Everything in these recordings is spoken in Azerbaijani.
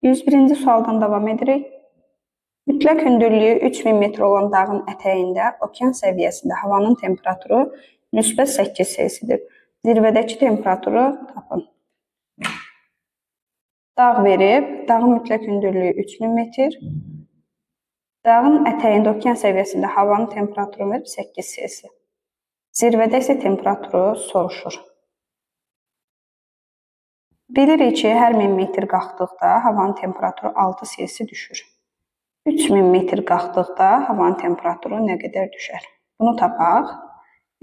101-ci sualdan davam edirik. Mütləq hündürlüyü 3000 metr olan dağın ətəyində okean səviyyəsində havanın temperaturu müsbət 8 Selsidir. Zirvədəki temperaturu tapın. Dağ verib, dağın mütləq hündürlüyü 3000 metr. Dağın ətəyində okean səviyyəsində havanın temperaturu verib 8 Selsi. Zirvədə isə temperaturu soruşur. Bilirik ki, hər 1000 metr qalxdıqda havanın temperaturu 6 Selsi düşür. 3000 metr qalxdıqda havanın temperaturu nə qədər düşər? Bunu tapaq.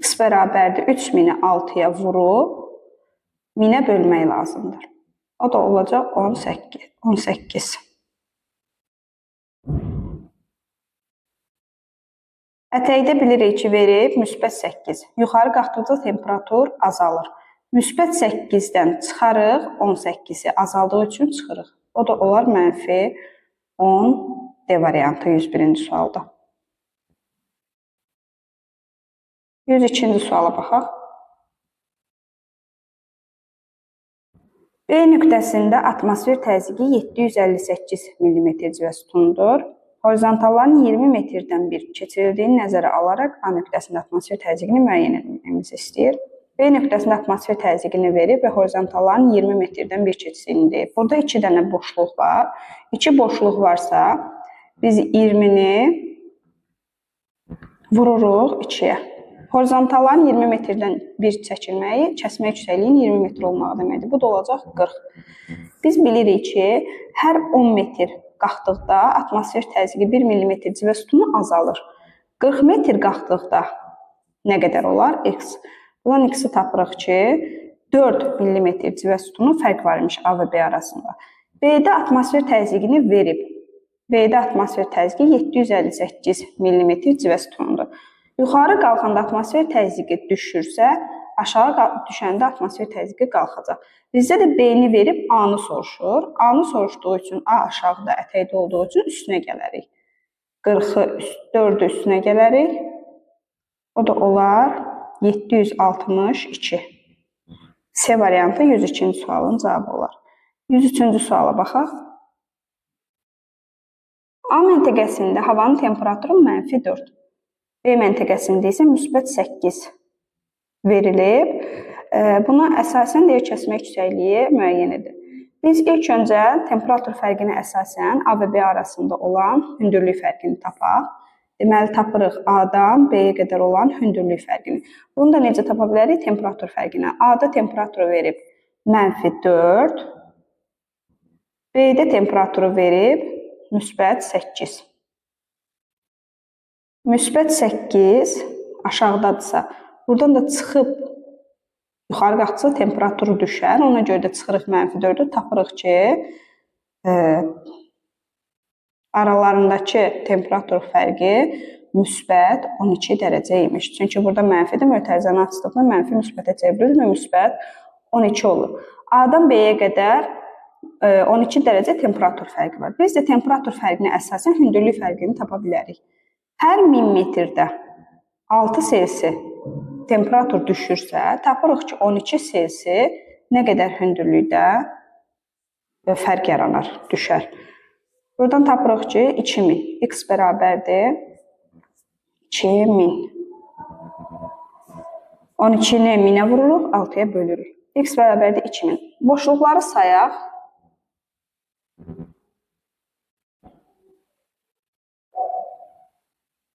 X bərabərdir 3000-i 6-ya vurub 1000-ə bölmək lazımdır. O da olacaq 18. Ətəkdə bilirik ki, verib müsbət 8. Yuxarı qalxdıqca temperatur azalır. Müsbət 8-dən çıxarıq, 18-i azaldığı üçün çıxırıq. O da olar mənfi 10 D variantı 101-ci sualda. 102-ci suala baxaq. B nöqtəsində atmosfer təzyiqi 758 mm civə sütunudur. Horizontalların 20 metrdən bir keçirildiyini nəzərə alaraq A nöqtəsində atmosfer təzyiqini müəyyən etməyimizi istəyir. B nöqtəsində atmosfer təzyiqini verib və horizontalların 20 metrdən bir keçdiyini deyib. Burada 2 dənə boşluq var. 2 boşluq varsa biz 20-ni vururuq 2-yə. Horizontalların 20 metrdən bir çəkilməyi, kəsmə yüksəkliyinin 20 metr olmağı deməkdir. Bu da olacaq 40. Biz bilirik ki, hər 10 metr qalxdıqda atmosfer təzyiqi 1 mm civə sütunu azalır. 40 metr qalxdıqda nə qədər olar? X. Bundan X-i tapırıq ki, 4 mm civə sütunu fərq var imiş A və B arasında. B-də atmosfer təzyiqini verib. B-də atmosfer təzyiqi 758 mm civə sütunudur. Yuxarı qalxanda atmosfer təzyiqi düşürsə, aşağı düşəndə atmosfer təzyiqi qalxacaq. Bizdə də B-ni verib A-nı soruşur. A-nı soruşduğu üçün A aşağıda ətəkdə olduğu üçün üstünə gələrik. 40-ı 4-ü üstünə gələrik. O da olar 762. C variantı 102-ci sualın cavabı olar. 103-cü suala baxaq. A məntəqəsində havanın temperaturu mənfi 4. B məntəqəsində isə müsbət 8 verilib. Buna əsasən deyir kəsmə yüksəkliyi müəyyən edir. Biz ilk öncə temperatur fərqinə əsasən A və B arasında olan hündürlük fərqini tapaq. Deməli, tapırıq A-dan B-yə qədər olan hündürlük fərqini. Bunu da necə tapa bilərik? Temperatur fərqini. A-da temperaturu verib mənfi 4, B-də temperaturu verib müsbət 8. Müsbət 8 aşağıdadırsa, buradan da çıxıb yuxarı qalxsa temperaturu düşər. Ona görə də çıxırıq mənfi 4-ü, tapırıq ki, aralarındakı temperatur fərqi müsbət 12 dərəcə imiş. Çünki burada mənfidir, mötərizəni açdıqda mənfi müsbətə çevrilir və müsbət 12 olur. A-dan B-yə qədər 12 dərəcə temperatur fərqi var. Biz də temperatur fərqinə əsasən hündürlük fərqini tapa bilərik. Hər 1000 metrdə 6 Selsi temperatur düşürsə, tapırıq ki, 12 Selsi nə qədər hündürlükdə fərq yaranar, düşər. Buradan tapırıq ki, 2000. X bərabərdir 2000. 12-ni 1000-ə vururuq, 6-ya bölürük. X bərabərdir 2000. Boşluqları sayaq.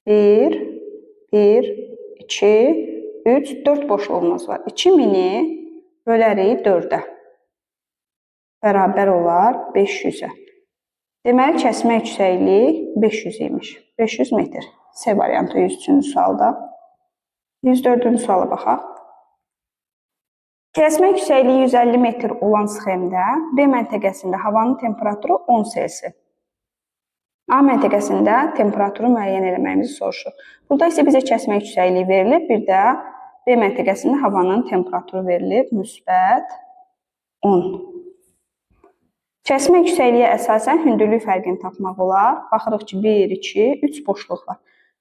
1, 1, 2, 3, 4 boşluğumuz var. 2000-i bölərik 4-ə. Bərabər olar 500-ə. Deməli, kəsmə yüksəkliyi 500 imiş. 500 metr. C variantı 103-cü sualda. 104-cü suala baxaq. Kəsmə yüksəkliyi 150 metr olan sxemdə B məntəqəsində havanın temperaturu 10 Selsi. A məntəqəsində temperaturu müəyyən eləməyimizi soruşur. Burada isə bizə kəsmə yüksəkliyi verilib, bir də B məntəqəsində havanın temperaturu verilib, müsbət 10. Kəsmə yüksəkliyə əsasən hündürlük fərqini tapmaq olar. Baxırıq ki, 1, 2, 3 boşluq var.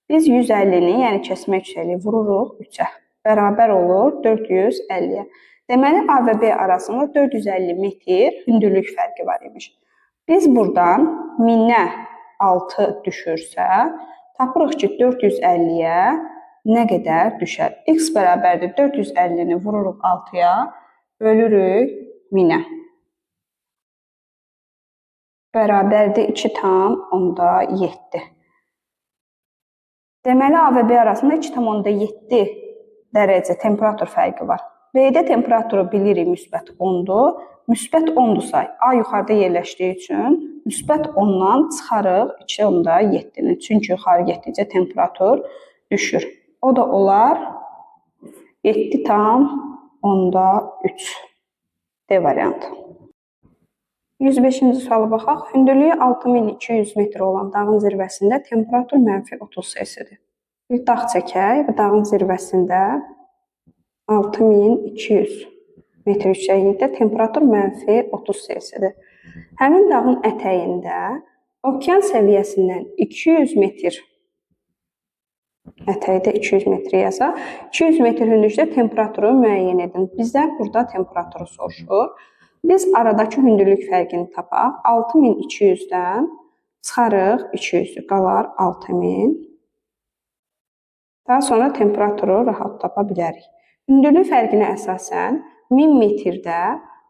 Biz 150-ni, yəni kəsmə yüksəkliyi vururuq 3-ə. Bərabər olur 450-yə. Deməli, A və B arasında 450 metr hündürlük fərqi var imiş. Biz buradan 1000-ə 6 düşürsə, tapırıq ki, 450-yə nə qədər düşər? X bərabərdir 450-ni vururuq 6-ya, bölürük 1000-ə. Bərabərdir 2,7. Deməli, A və B arasında 2,7 dərəcə temperatur fərqi var. B-də temperaturu bilirik müsbət 10-dur. Müsbət 10-dursa, A yuxarıda yerləşdiyi üçün müsbət 10-dan çıxarıq 2,7-ni. Çünki yuxarı getdikcə temperatur düşür. O da olar 7,3. D variantı. 105-ci suala baxaq. Hündürlüyü 6200 metr olan dağın zirvəsində temperatur mənfi 30 Selsidir. Bir dağ çəkək və dağın zirvəsində 6200 metr yüksəklikdə temperatur mənfi 30 Selsidir. Həmin dağın ətəyində okean səviyyəsindən 200 metr, ətəkdə 200 metr yazaq, 200 metr hündürlükdə temperaturu müəyyən edin. Bizdə burada temperaturu soruşur. Biz aradakı hündürlük fərqini tapaq. 6200-dən çıxarıq 200-ü, qalar 6000. Daha sonra temperaturu rahat tapa bilərik. Hündürlük fərqinə əsasən 1000 metrdə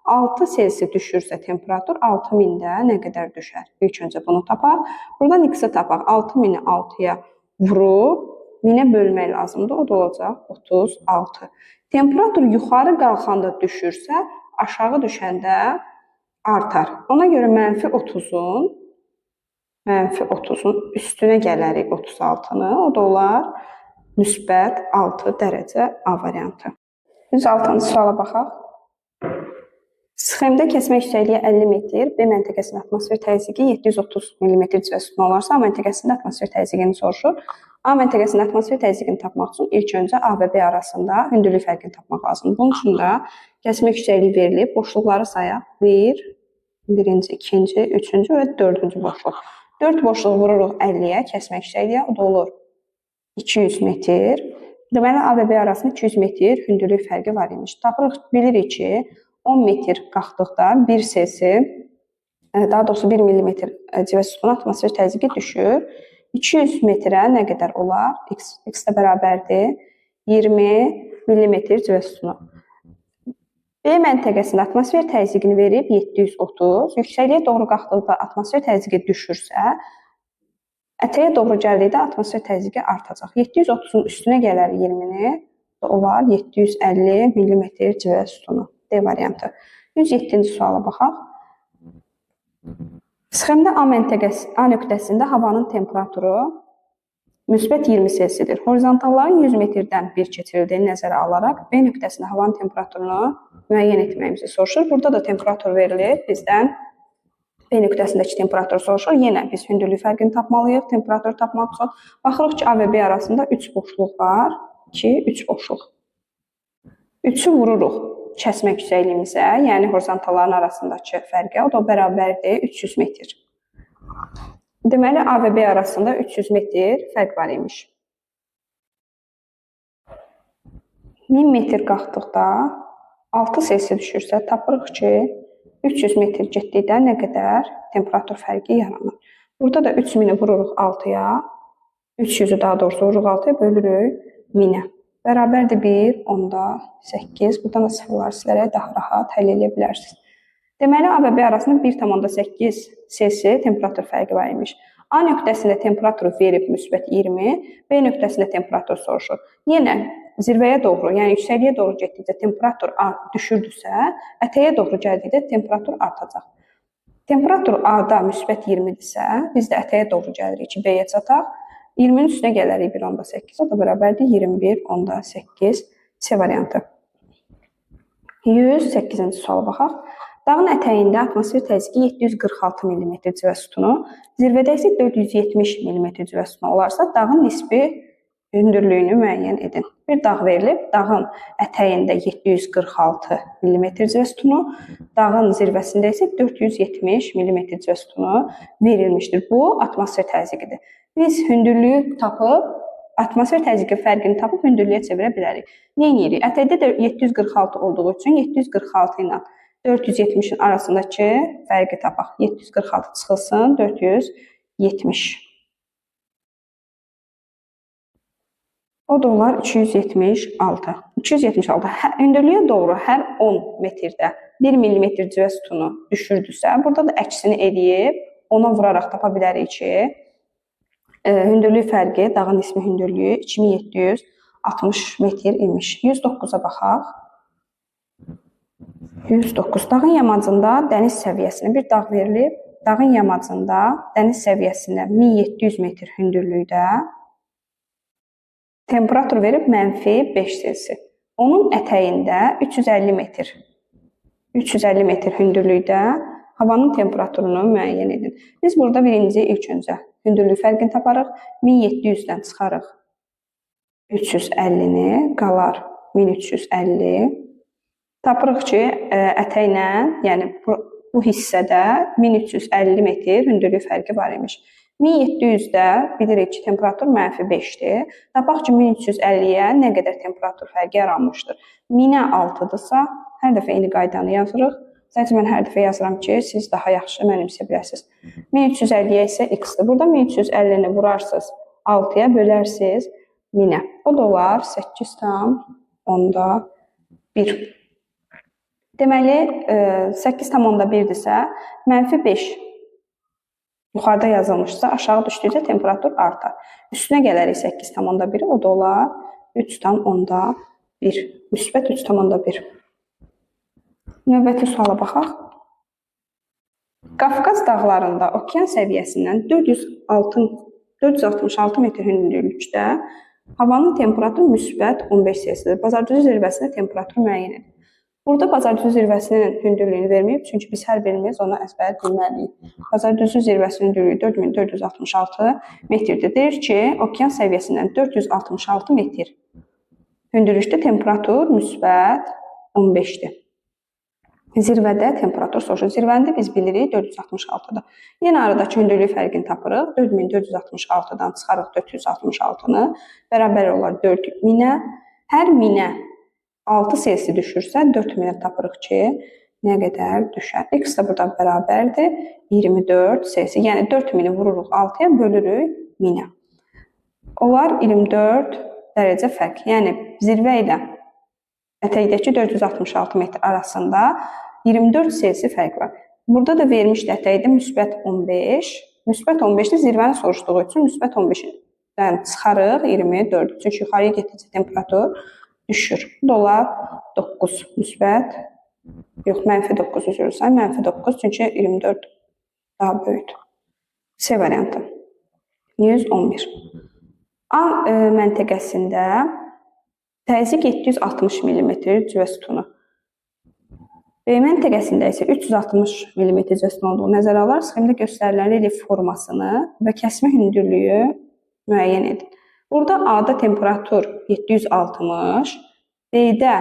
6 Selsi düşürsə temperatur 6000-də nə qədər düşər? İlk öncə bunu tapaq. Buradan X-i tapaq. 6000-i 6-ya vurub 1000-ə bölmək lazımdır. O da olacaq 36. Temperatur yuxarı qalxanda düşürsə, aşağı düşəndə artar. Ona görə mənfi 30-un üstünə gələrik 36-nı. O da olar müsbət 6 dərəcə A variantı. 106-cı suala baxaq. Sxemdə kəsmə yüksəkliyi 50 metr, B məntəqəsində atmosfer təzyiqi 730 millimetr civə sütunu olarsa, A məntəqəsində atmosfer təzyiqini soruşur. A məntəqəsində atmosfer təzyiqini tapmaq üçün ilk öncə A və B arasında hündürlük fərqini tapmaq lazımdır. Bunun üçün də kəsmə yüksəkliyi verilib, boşluqları sayaq. 1, birinci, ikinci, üçüncü və dördüncü boşluq. 4 boşluq vururuq 50-yə, kəsmə yüksəkliyə, o da olur 200 metr. Deməli, A və B arasında 200 metr hündürlük fərqi var imiş. Tapırıq, bilirik ki, 10 metr qalxdıqda 1 Selsi, daha doğrusu 1 millimetr civə sütunu atmosfer təzyiqi düşür. 200 metrə nə qədər olar? X, X də bərabərdir 20 millimetr civə sütunu. B məntəqəsində atmosfer təzyiqini verib 730. Yüksəkliyə doğru qalxdıqda atmosfer təzyiqi düşürsə, ətəyə doğru gəldikdə atmosfer təzyiqi artacaq. 730-un üstünə gələr 20-ni, olar 750 millimetr civə sütunu. D variantı. 107-ci suala baxaq. Sxemdə A nöqtəsində havanın temperaturu müsbət 20 Selsidir. Horizontalların 100 metrdən bir keçirildiyini nəzərə alaraq B nöqtəsində havanın temperaturunu müəyyən etməyimizi soruşur. Burada da temperatur verilir. Bizdən B nöqtəsindəki temperaturu soruşur. Yenə biz hündürlük fərqini tapmalıyıq temperaturu tapmaq üçün. Baxırıq ki, A və B arasında 3 boşluq var. 2, 3 boşluq. 3-ü vururuq kəsmə yüksəkliyimizə, yəni horizontalların arasındakı fərqə, o da bərabərdir 300 metr. Deməli, A və B arasında 300 metr fərq var imiş. 1000 metr qalxdıqda 6 Selsi düşürsə, tapırıq ki, 300 metr getdikdə nə qədər temperatur fərqi yaranır. Burada da 3000-i vururuq 6-ya, 300-ü daha doğrusu vururuq 6-ya, bölürük 1000-ə. Bərabərdir 1,8. Buradan da sıfırları silərək daha rahat həll edə bilərsiniz. Deməli, A və B arasında 1,8 Selsi temperatur fərqi var imiş. A nöqtəsində temperaturu verib müsbət 20, B nöqtəsində temperatur soruşur. Yenə zirvəyə doğru, yəni yüksəkliyə doğru getdikcə temperatur düşürdüsə, ətəyə doğru gəldikdə temperatur artacaq. Temperatur A-da müsbət 20-dirsə, biz də ətəyə doğru gəlirik ki, B-yə çataq. 20-nin üstünə gələrik 1,8, o da bərabərdir 21,8 C variantı. 108-ci suala baxaq. Dağın ətəyində atmosfer təzyiqi 746 millimetr civə sütunu, zirvədə isə 470 millimetr civə sütunu olarsa, dağın nisbi hündürlüyünü müəyyən edin. Bir dağ verilib, dağın ətəyində 746 millimetr civə sütunu, dağın zirvəsində isə 470 millimetr civə sütunu verilmişdir. Bu, atmosfer təzyiqidir. Biz hündürlüyü tapıb, atmosfer təzyiqi fərqini tapıb hündürlüyə çevirə bilərik. Nə edirik? Ətəkdə də 746 olduğu üçün 746 ilə 470-in arasındakı fərqi tapaq. 746 çıxılsın 470. O da olar 276. 276. Hündürlüyə doğru hər 10 metrdə 1 millimetr civə sütunu düşürdüsə, burada da əksini eləyib ona vuraraq tapa bilərik ki, hündürlük fərqi, dağın nisbi hündürlüyü 2760 metr imiş. 109-a baxaq. 109. Dağın yamacında dəniz səviyyəsinə bir dağ verilib. Dağın yamacında dəniz səviyyəsində 1700 metr hündürlükdə temperatur verib -5 Selsi. Onun ətəyində 350 metr. 350 metr hündürlükdə havanın temperaturunu müəyyən edin. Biz burada birinci ilk öncə hündürlük fərqini taparıq. 1700-dən çıxarıq 350-ni, qalar 1350. Tapırıq ki, ətəklə, yəni bu hissədə 1350 metr hündürlük fərqi var imiş. 1700-də bilirik ki, temperatur -5-dir. Tapaq ki, 1350-yə nə qədər temperatur fərqi yaranmışdır. 1000-ə 6-dırsa, hər dəfə eyni qaydanı yazırıq. Sadəcə mən hər dəfə yazıram ki, siz daha yaxşı mənimsəyə biləsiniz. 1350-yə isə x-dir. Burada 1350-ni vurarsınız 6-ya, bölərsiniz 1000-ə. O da olar 8,1. Deməli, 8,1-dirsə, -5 yuxarıda yazılmışsa, aşağı düşdükcə temperatur artar. Üstünə gələrik 8,1, o da olar 3,1. Müsbət 3,1. Növbəti suala baxaq. Qafqaz dağlarında okean səviyyəsindən 466 metr hündürlükdə havanın temperaturu müsbət 15 Selsidir. Bazardüzü zirvəsində temperaturu müəyyən edir. Burada Bazardüzü zirvəsinin hündürlüyünü verməyib, çünki biz hər birimiz ona əzbər bilməliyik. Bazardüzü zirvəsinin hündürlüyü 4466 metrdir. Deyir ki, okean səviyyəsindən 466 metr hündürlükdə temperatur müsbət 15-dir. Zirvədə temperatur soruşur. Zirvəni də biz bilirik 466-dır. Yenə aradakı hündürlük fərqini tapırıq. 4466-dan çıxarıq 466-nı. Bərabər olar 4000-ə. Hər 1000-ə 6 Selsi düşürsə, 4000-ə tapırıq ki, nə qədər düşər. X də buradan bərabərdir 24 Selsi. Yəni 4000-i vururuq 6-ya, bölürük 1000-ə. Olar 24 dərəcə fərq. Yəni zirvə ilə ətəkdəki 466 metr arasında 24 Selsi fərq var. Burada da vermişdi ətəkdə müsbət 15. Müsbət 15-də zirvəni soruşduğu üçün müsbət 15-dən çıxarıq 24. Çünki yuxarıya getdikcə temperatur düşür. Bu da olar 9 müsbət, yox, mənfi 9 üzr istəyirəm, mənfi 9, çünki 24 daha böyükdür. C variantı. 111. A məntəqəsində təzyiq 760 mm civə sütunu. B məntəqəsində isə 360 mm civə sütunu olduğu nəzərə alaraq sxemdə göstərilən relyef formasını və kəsmə hündürlüyü müəyyən edin. Burada A-da temperatur 760, B-də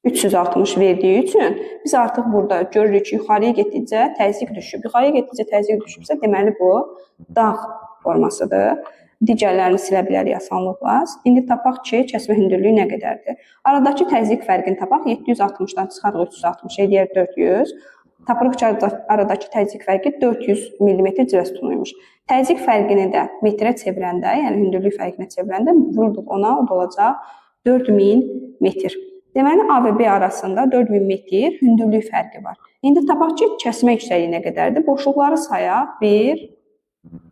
360 verdiyi üçün biz artıq burada görürük ki, yuxarıya getdikcə təzyiq düşüb. Yuxarıya getdikcə təzyiq düşübsə, deməli bu dağ formasıdır. Digərlərini silə bilərik asanlıqla. İndi tapaq ki, kəsmə hündürlüyü nə qədərdir? Aradakı təzyiq fərqini tapaq. 760-dan çıxarıq 360, eləyər 400. Tapırıq ki, aradakı təzyiq fərqi 400 mm civə sütunuymuş. Təzyiq fərqini də metrə çevirəndə, yəni hündürlük fərqinə çevirəndə vururduq ona, o da olacaq 4000 metr. Deməli, A və B arasında 4000 metr hündürlük fərqi var. İndi tapaq ki, kəsmə yüksəkliyi nə qədərdir? Boşluqları sayaq. 1,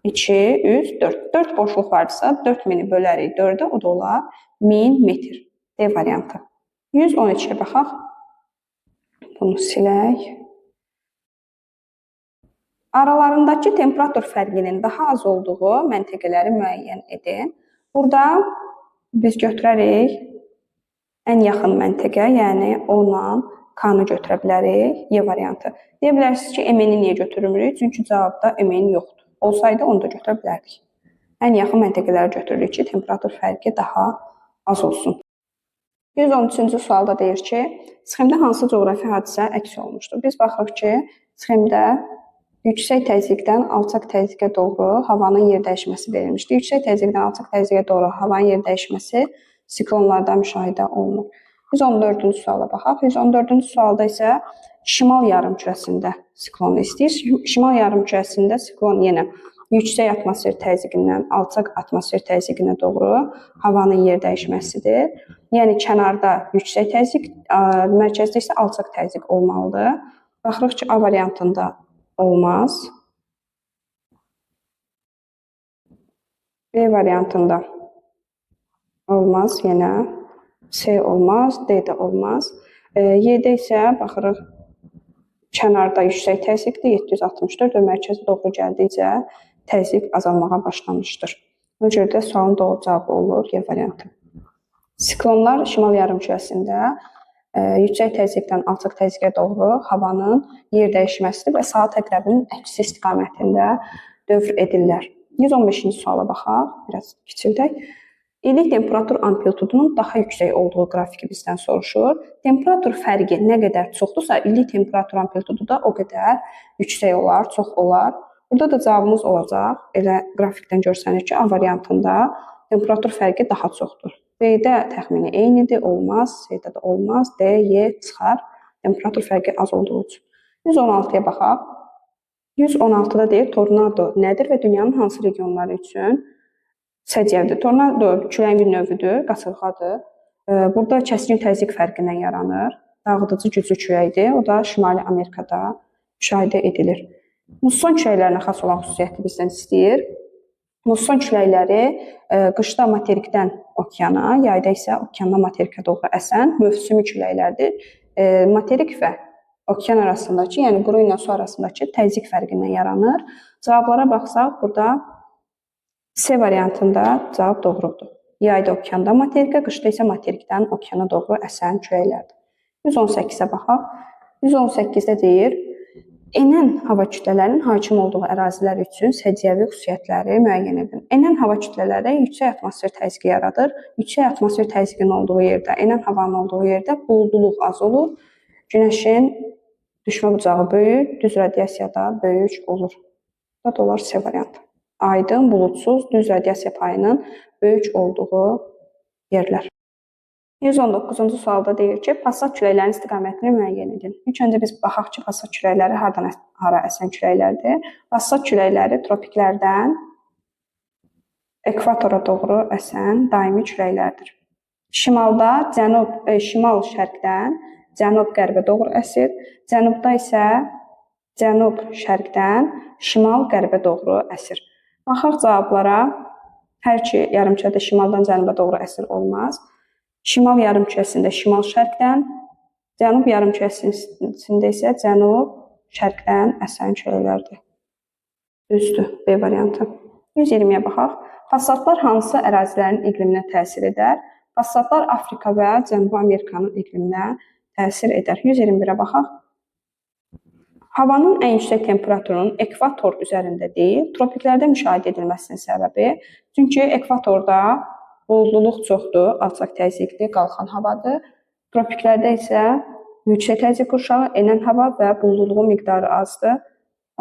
2, 3, 4. 4 boşluq varsa 4000-i bölərik 4-ə, o da olar 1000 metr. D variantı. 112-yə baxaq. Bunu silək. Aralarındakı temperatur fərqinin daha az olduğu məntəqələri müəyyən edin. Burada biz götürərik ən yaxın məntəqə, yəni O-la K-nı götürə bilərik. Y variantı. Deyə bilərsiniz ki, MN-i niyə götürmürük? Çünki cavabda MN yoxdur. Olsaydı onu da götürə bilərdik. Ən yaxın məntəqələri götürürük ki, temperatur fərqi daha az olsun. 113-cü sualda deyir ki, sxemdə hansı coğrafi hadisə əks olmuşdur? Biz baxırıq ki, sxemdə yüksək təzyiqdən alçaq təzyiqə doğru havanın yer dəyişməsi verilmişdir. Yüksək təzyiqdən alçaq təzyiqə doğru havanın yer dəyişməsi siklonlarda müşahidə olunur. 114-cü suala baxaq. 114-cü sualda isə şimal yarımkürəsində siklonu istəyir. Şimal yarımkürəsində siklon yenə yüksək atmosfer təzyiqindən alçaq atmosfer təzyiqinə doğru havanın yer dəyişməsidir. Yəni kənarda yüksək təzyiq, mərkəzdə isə alçaq təzyiq olmalıdır. Baxırıq ki, A variantında olmaz. B variantında olmaz yenə. C olmaz, D də olmaz. Y-də isə baxırıq kənarda yüksək təzyiqdir, 764 və mərkəzə doğru gəldikcə təzyiq azalmağa başlamışdır. Ona görə də sualın doğru cavabı olur G variantı. Siklonlar şimal yarımkürəsində yüksək təzyiqdən alçaq təzyiqə doğru havanın yer dəyişməsidir və saat əqrəbinin əksi istiqamətində dövr edirlər. 115-ci suala baxaq, biraz kiçildək. İllik temperatur amplitudunun daha yüksək olduğu qrafiki bizdən soruşur. Temperatur fərqi nə qədər çoxdursa, illik temperatur amplitudu da o qədər yüksək olar, çox olar. Burada da cavabımız olacaq. Elə qrafikdən görsənir ki, A variantında temperatur fərqi daha çoxdur. B-də təxmini eynidir, olmaz. C-də də olmaz. D, Y çıxar. Temperatur fərqi az olduğu üçün. 116-ya baxaq. 116-da deyir, tornado nədir və dünyanın hansı regionları üçün səciyyəvidir? Tornado küləyin bir növüdür, qasırğadır. Burada kəskin təzyiq fərqindən yaranır. Dağıdıcı güclü küləkdir. O da Şimali Amerikada müşahidə edilir. Musson küləklərinə xas olan xüsusiyyəti bizdən istəyir. Musson küləkləri qışda materikdən okeana, yayda isə okeandan materikə doğru əsən mövsümi küləklərdir. Materik və okean arasındakı, yəni quru ilə su arasındakı təzyiq fərqindən yaranır. Cavablara baxsaq, burada C variantında cavab doğrudur. Yayda okeandan materikə, qışda isə materikdən okeana doğru əsən küləklərdir. 118-ə baxaq. 118-də deyir, enən hava kütlələrinin hakim olduğu ərazilər üçün səciyyəvi xüsusiyyətləri müəyyən edin. Enən hava kütlələri yüksək atmosfer təzyiqi yaradır. Yüksək atmosfer təzyiqinin olduğu yerdə, enən havanın olduğu yerdə buludluq az olur. Günəşin düşmə bucağı böyük, düz radiasiya da böyük olur. Bu da olar C variantı. Aydın, buludsuz, düz radiasiya payının böyük olduğu yerlər. 119-cu sualda deyir ki, passat küləklərinin istiqamətini müəyyən edin. İlk öncə biz baxaq ki, passat küləkləri hardan hara əsən küləklərdir. Passat küləkləri tropiklərdən ekvatora doğru əsən daimi küləklərdir. Şimalda şimal şərqdən cənub qərbə doğru əsir, cənubda isə cənub şərqdən şimal qərbə doğru əsir. Baxaq cavablara. Hər iki yarımkürədə şimaldan cənuba doğru əsir olmaz. Şimal yarımkürəsində şimal şərqdən, cənub yarımkürəsində isə cənub şərqdən əsən küləklərdir. Düzdür, B variantı. 120-yə baxaq. Passatlar hansı ərazilərin iqliminə təsir edər? Passatlar Afrika və Cənubi Amerikanın iqliminə təsir edər. 121-ə baxaq. Havanın ən yüksək temperaturunun ekvator üzərində deyil, tropiklərdə müşahidə edilməsinin səbəbi, çünki ekvatorda buludluluq çoxdur, alçaq təzyiqli, qalxan havadır. Tropiklərdə isə yüksək təzyiq qurşağı, enən hava və buludluluğun miqdarı azdır.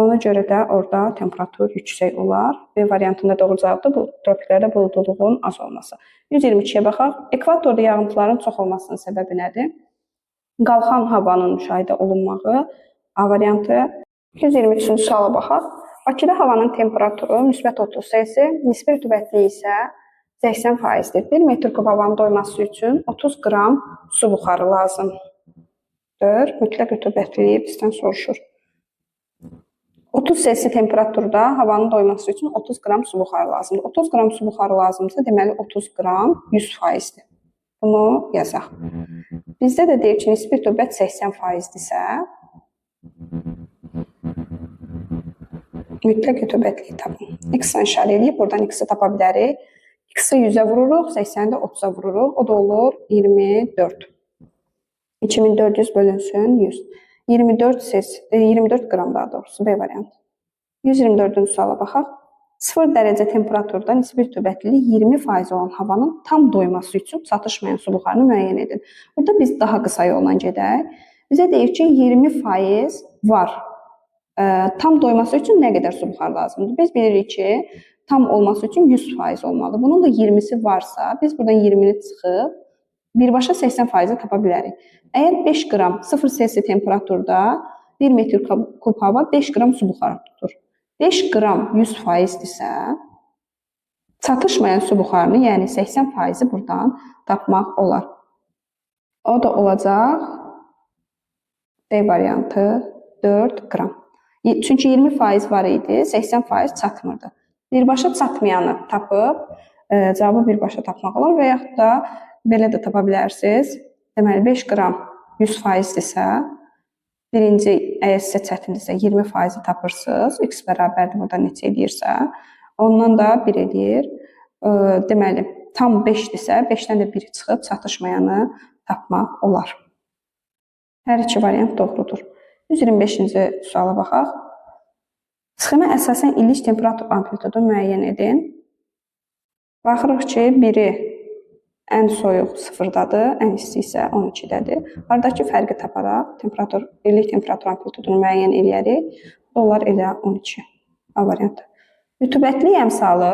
Ona görə də orada temperatur yüksək olar. B variantında doğru cavabdır. Bu, tropiklərdə buludluluğun az olması. 122-yə baxaq. Ekvatorda yağıntıların çox olmasının səbəbi nədir? Qalxan havanın müşahidə olunmağı. A variantı. 123-cü suala baxaq. Bakıda havanın temperaturu müsbət 30 Selsi, nisbi rütubətliyi isə 80%-dir. 1 metr kub havanın doyması üçün 30 qram su buxarı lazımdır. Mütləq rütubətliliyi bizdən soruşur. 30 Selsi temperaturda havanın doyması üçün 30 qram su buxarı lazımdır. 30 qram su buxarı lazımdırsa, deməli 30 qram 100%-dir. Bunu yazaq. Bizdə də deyir ki, nisbi rütubət 80%-dirsə, mütləq rütubətliyi tapın. X-lə işarə eləyib, buradan X-i tapa bilərik. X-i 100-ə vururuq, 80-i də 30-a vururuq. O da olur 24. 2400 bölünsün 100. 24 qram daha doğrusu B variantı. 124-cü suala baxaq. 0 dərəcə temperaturda nisbi rütubətlilik 20% olan havanın tam doyması üçün çatışmayan su buxarını müəyyən edin. Burada biz daha qısa yolla gedək. Bizə deyir ki, 20% var. Tam doyması üçün nə qədər su buxarı lazımdır? Biz bilirik ki, tam olması üçün 100% olmalıdır. Bunun da 20-si varsa, biz buradan 20-ni çıxıb Birbaşa 80%-i tapa bilərik. Əgər 5 qram 0 Selsi temperaturda 1 metr kub hava 5 qram su buxarı tutur. 5 qram 100%-dirsə, çatışmayan su buxarını, yəni 80%-i buradan tapmaq olar. O da olacaq D variantı 4 qram. Çünki 20% var idi, 80% çatmırdı. Birbaşa çatmayanı tapıb, cavabı birbaşa tapmaq olar və yaxud da belə də tapa bilərsiniz. Deməli, 5 qram 100%-dirsə, birinci, əgər sizə çətindirsə, 20%-i tapırsınız. X bərabərdir burada neçə eləyirsə, ondan da 1 eləyir. Deməli, tam 5-dirsə, 5-dən də 1 çıxıb çatışmayanı tapmaq olar. Hər iki variant doğrudur. 125-ci suala baxaq. Sxemə əsasən illik temperatur amplitudu müəyyən edin. Baxırıq ki, biri ən soyuq 0-dadır, ən isti isə 12-dədir. Aradakı fərqi taparaq illik temperatur amplitudunu müəyyən eləyərik. Olar elə 12. A variantı. Rütubətli əmsalı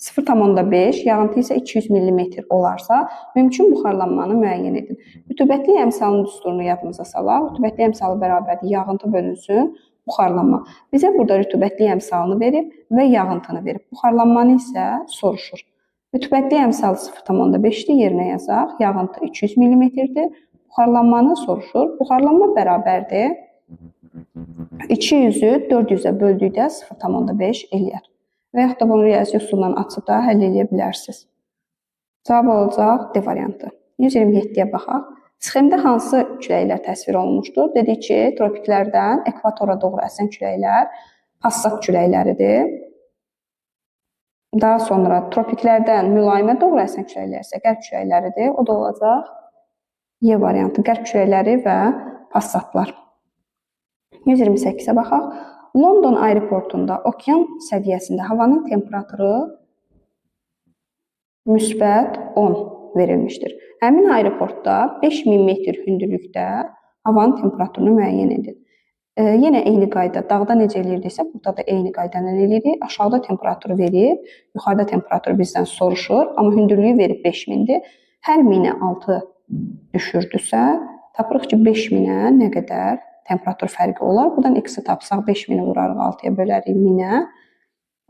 0,5, yağıntı isə 200 mm olarsa, mümkün buxarlanmanı müəyyən edin. Rütubətli əmsalın düsturunu yadımıza salaq. Rütubətli əmsalı bərabərdir yağıntı bölünsün buxarlanma. Bizə burada rütubətli əmsalını verib və yağıntını verib. Buxarlanmanı isə soruşur. Rütubətli əmsalı 0,5-dir, yerinə yazaq. Yağıntı 200 mm-dir. Buxarlanmanı soruşur. Buxarlanma bərabərdir 200-ü 400-ə böldükdə 0,5 eləyər. Və yaxud da bunu riyazi üsulla açıb da həll eləyə bilərsiniz. Cavab olacaq D variantı. 127-yə baxaq. Sxemdə hansı küləklər təsvir olunmuşdur? Dedik ki, tropiklərdən ekvatora doğru əsən küləklər passat küləkləridir. Daha sonra tropiklərdən mülayimə doğru əsən küləklər isə qərb küləkləridir. O da olacaq Y variantı, qərb küləkləri və passatlar. 128-ə baxaq. London aeroportunda okean səviyyəsində havanın temperaturu müsbət 10 verilmişdir. Həmin aeroportda 5000 metr hündürlükdə havanın temperaturunu müəyyən edin. Yenə eyni qayda, dağda necə eləyirdiksə, burada da eyni qayda ilə eləyirik. Aşağıda temperaturu verib, yuxarıda temperatur bizdən soruşur, amma hündürlüyü verib 5000-dir. Hər 1000-ə 6 düşürdüsə, tapırıq ki, 5000-ə nə qədər temperatur fərqi olar. Buradan x-i tapsaq 5000-i vurarıq 6-ya bölərik 1000-ə.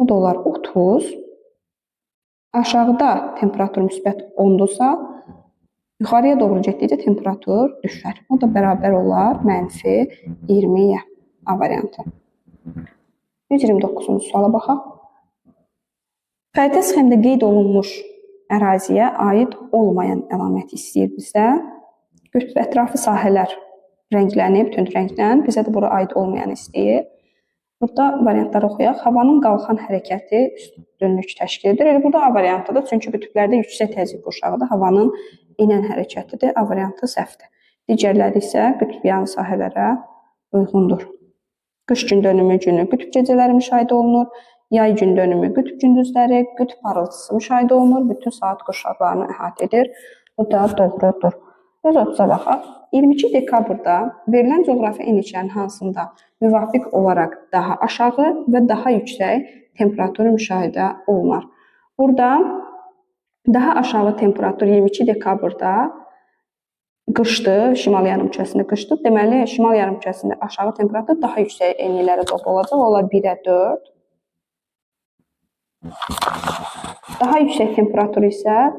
Bu da olar 30. Aşağıda temperatur müsbət 10-dursa, yuxarıya doğru getdikcə temperatur düşər. O da bərabər olar mənfi 20-yə. A variantı. 129-cu suala baxaq. Xəritə sxemdə qeyd olunmuş əraziyə aid olmayan əlaməti istəyir bizdə. Qütb ətrafı sahələr rənglənib, tünd rənglə. Bizə də bura aid olmayanı istəyir. Burada variantları oxuyaq. Havanın qalxan hərəkəti üstünlük təşkil edir. Elə burada A variantıdır. Çünki qütblərdə yüksək təzyiq qurşağıdır. Havanın enən hərəkətidir. A variantı səhvdir. Digərləri isə qütb sahələrə uyğundur. Qış gün dönümü günü qütb gecələri müşahidə olunur. Yay gün dönümü qütb gündüzləri, qütb parıltısı müşahidə olunur. Bütün saat qurşaqlarını əhatə edir. Bu da doğrudur. 130-a baxaq. 22 dekabrda verilən coğrafi enliklərin hansında müvafiq olaraq daha aşağı və daha yüksək temperatur müşahidə olunar? Burada daha aşağı temperatur 22 dekabrda qışdır, şimal yarımkürəsində qışdır. Deməli, şimal yarımkürəsində aşağı temperatur daha yüksək enliklərə doğru olacaq. Olar 1-ə 4. Daha yüksək temperatur isə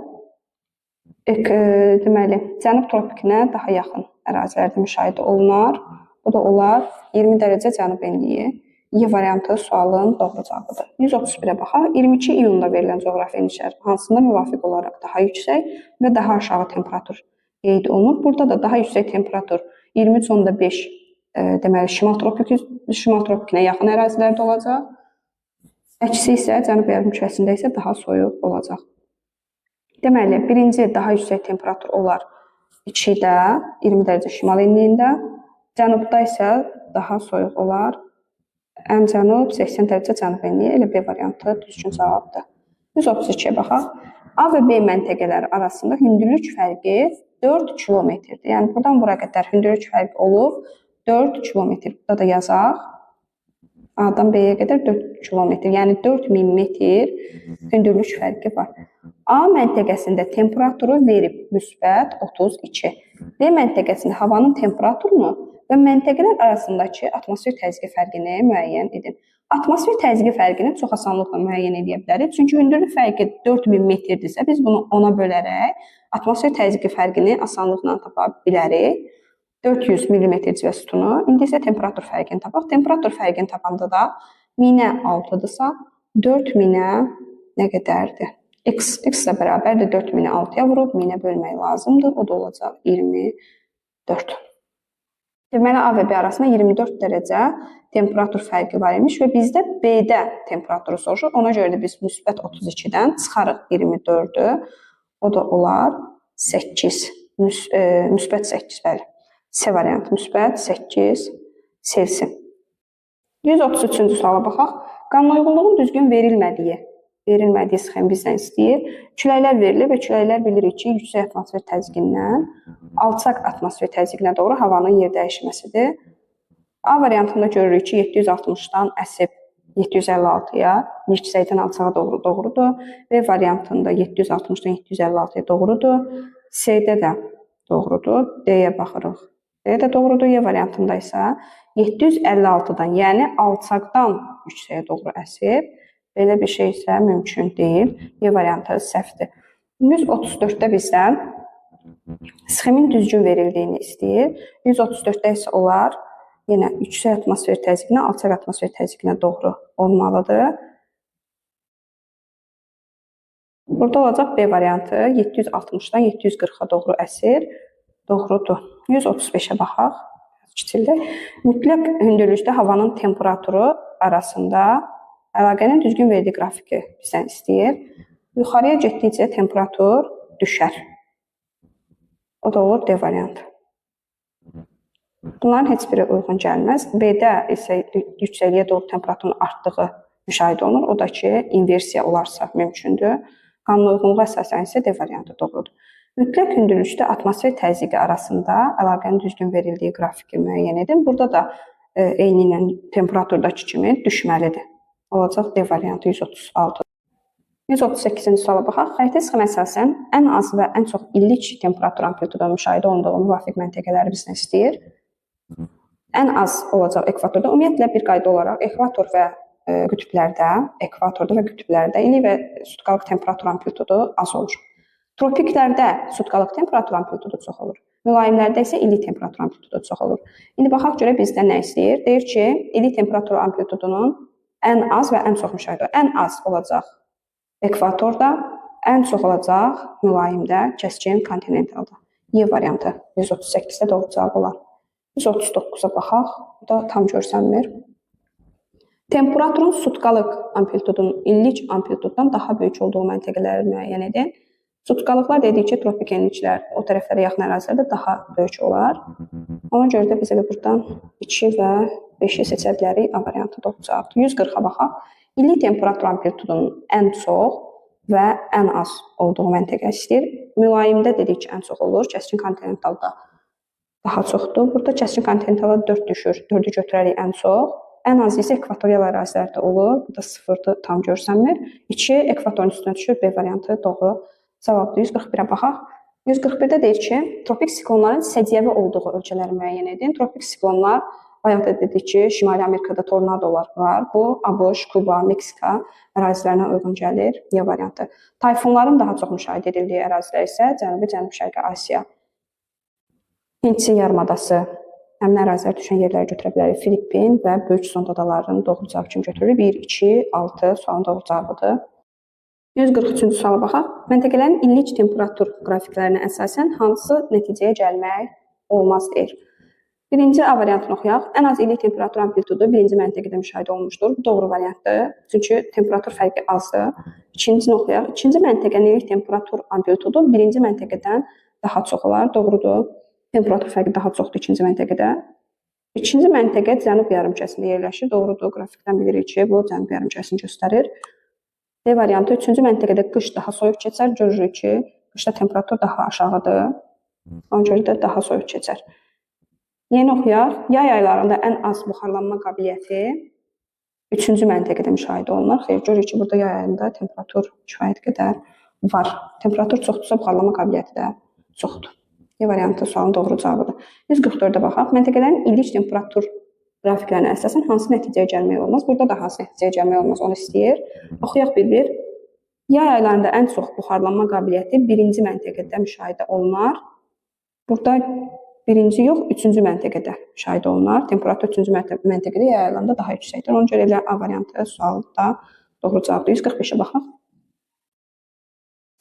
deməli, cənub tropikinə daha yaxın ərazilərdə müşahidə olunar. Bu da olar 20 dərəcə cənub enliyi. Y variantı sualın doğru cavabıdır. 131-ə baxaq. 22 iyunda verilən coğrafi enliklər hansında müvafiq olaraq daha yüksək və daha aşağı temperatur qeyd olunur. Burada da daha yüksək temperatur 23,5 deməli şimal tropikinə yaxın ərazilərdə olacaq. Əksi isə cənub yarımkürəsində isə daha soyuq olacaq. Deməli, birinci daha yüksək temperatur olar 2-də, 20 dərəcə şimal enliyində. Cənubda isə daha soyuq olar. Ən cənub 80 dərəcə cənub enliyi. Elə B variantı düzgün cavabdır. 132-yə baxaq. A və B məntəqələri arasında hündürlük fərqi 4 kilometrdir. Yəni, buradan bura qədər hündürlük fərqi olub 4 kilometr. Burada da yazaq. A-dan B-yə qədər 4 kilometr, yəni 4000 metr hündürlük fərqi var. A məntəqəsində temperaturu verib müsbət 32. B məntəqəsində havanın temperaturunu və məntəqələr arasındakı atmosfer təzyiqi fərqini müəyyən edin. Atmosfer təzyiqi fərqini çox asanlıqla müəyyən edə bilərik. Çünki hündürlük fərqi 4000 metrdirsə, biz bunu 10-a bölərək atmosfer təzyiqi fərqini asanlıqla tapa bilərik. 400 mm civə sütunu. İndi isə temperatur fərqini tapaq. Temperatur fərqini tapanda da 1000-ə 6-dırsa, 4000-ə nə qədərdir? X, x ilə bərabərdir 4000-i 6-ya vurub 1000-ə bölmək lazımdır. O da olacaq 24. Deməli, A və B arasında 24 dərəcə temperatur fərqi var imiş və bizdə B-də temperaturu soruşur. Ona görə də biz müsbət 32-dən çıxarıq 24-ü. O da olar 8, müsbət 8, bəli. C variantı müsbət 8 Selsi. 133-cü suala baxaq. Qanunauyğunluğun düzgün verilmədiyi sxem bizdən istəyir. Küləklər verilir və küləklər bilirik ki, yüksək atmosfer təzyiqindən alçaq atmosfer təzyiqinə doğru havanın yer dəyişməsidir. A variantında görürük ki, 760-dan əsib 756-ya, yüksəkdən alçağa doğru doğrudur. B variantında 760-dan 756-ya doğrudur. C-də də doğrudur. D-yə baxırıq. D də doğrudur. Y variantında isə 756-dan, yəni alçaqdan yüksəyə doğru əsib. Belə bir şey isə mümkün deyil. Y variantı səhvdir. 134-də bizdən sxemin düzgün verildiyini istəyir. 134-də isə olar yenə yüksək atmosfer təzyiqinə, alçaq atmosfer təzyiqinə doğru olmalıdır. Burada olacaq B variantı 760-dan 740-a doğru əsir. Doğrudur. 135-ə baxaq. Kiçildi. Mütləq hündürlükdə havanın temperaturu arasında əlaqənin düzgün verdiyi qrafiki bizdən istəyir. Yuxarıya getdikcə temperatur düşər. O da olur D variantı. Bunların heç biri uyğun gəlməz. B-də isə yüksəkliyə doğru temperaturun artdığı müşahidə olunur. O da ki, inversiya olarsa mümkündür. Qanunauyğunluğa əsasən isə D variantı doğrudur. Mütləq hündürlükdə atmosfer təzyiqi arasında əlaqənin düzgün verildiyi qrafiki müəyyən edin. Burada da eyni ilə temperaturdakı kimi düşməlidir. Olacaq D variantı 136. 138-ci suala baxaq. Xəritə sxemə əsasən ən az və ən çox illik temperatur amplitudu müşahidə olunduğu müvafiq məntəqələri bizdən istəyir. Ən az olacaq ekvatorda. Ümumiyyətlə bir qayda olaraq ekvator və qütblərdə, ekvatorda və qütblərdə illik və sutkalıq temperatur amplitudu az olur. Tropiklərdə sutkalıq temperatur amplitudu çox olur. Mülayimlərdə isə illik temperatur amplitudu çox olur. İndi baxaq görək bizdən nə istəyir? Deyir ki, illik temperatur amplitudunun ən az və ən çox müşahidə olur. Ən az olacaq ekvatorda, ən çox olacaq mülayimdə, kəskin kontinentalda. Y variantı 138-də doğru cavab olar. 139-a baxaq. Bu da tam görsənmir. Temperaturun sutkalıq amplitudunun illik amplituddan daha böyük olduğu məntəqələri müəyyən edin. Sutkalıqlar dedik ki, tropik enliklər o tərəflərə yaxın ərazilərdə daha böyük olar. Ona görə də biz elə buradan 2 və 5-i seçə bilərik. A variantı doğru cavabdır. 140-a baxaq. İllik temperatur amplitudunun ən çox və ən az olduğu məntəqə istəyir. Mülayimdə dedik ki, ən çox olur. Kəskin kontinentalda daha çoxdur. Burada kəskin kontinentalda 4 düşür. 4-ü götürərik ən çox. Ən az isə ekvatorial ərazilərdə olur. Bu da 0-dır, tam görsənmir. 2 ekvatorun üstünə düşür. B variantı doğru cavabdır. 141-ə baxaq. 141-də deyir ki, tropik siklonların səciyyəvi olduğu ölkələri müəyyən edin. Tropik siklonlar, bayaq da dedik ki, Şimali Amerikada tornadolar var. Bu, ABŞ, Kuba, Meksika ərazilərinə uyğun gəlir. Y variantı. Tayfunların daha çox müşahidə edildiyi ərazilər isə Cənubi, Cənub-Şərqi Asiya, Hindçin yarımadası, həmin ərazilərə düşən yerləri götürə bilərik. Filippin və Böyük Sond adalarının doğru cavab kimi götürürük. 1, 2, 6 sualın doğru cavabıdır. 143-cü suala baxaq. Məntəqələrin illik temperatur qrafiklərinə əsasən hansı nəticəyə gəlmək olmaz deyir. Birinci A variantını oxuyaq. Ən az illik temperatur amplitudu birinci məntəqədə müşahidə olunmuşdur. Bu doğru variantdır. Çünki temperatur fərqi azdır. İkincisini oxuyaq. İkinci məntəqənin illik temperatur amplitudu birinci məntəqədən daha çox olar. Doğrudur. Temperatur fərqi daha çoxdur ikinci məntəqədə. İkinci məntəqə cənub yarımkürəsində yerləşir. Doğrudur. Qrafikdən bilirik ki, bu cənub yarımkürəsini göstərir. D variantı, üçüncü məntəqədə qış daha soyuq keçər. Görürük ki, qışda temperatur daha aşağıdır. Ona görə də daha soyuq keçər. Yeni oxuyaq. Yay aylarında ən az buxarlanma qabiliyyəti Üçüncü məntəqədə müşahidə olunur. Xeyr, görürük ki, burada yay ayında temperatur kifayət qədər var. Temperatur çoxdursa, buxarlanma qabiliyyəti də çoxdur. D variantı sualın doğru cavabıdır. 144-ə baxaq. Məntəqələrin illik temperatur qrafiklərinə əsasən hansı nəticəyə gəlmək olmaz? Burada da hansı nəticəyə gəlmək olmaz, onu istəyir. Oxuyaq bir-bir. Yay aylarında ən çox buxarlanma qabiliyyəti birinci məntəqədə müşahidə olunar. Burada birinci yox, üçüncü məntəqədə müşahidə olunar. Temperatur üçüncü məntəqədə yay aylarında daha yüksəkdir. Ona görə elə A variantı sualda doğru cavabdır. 145-ə baxaq.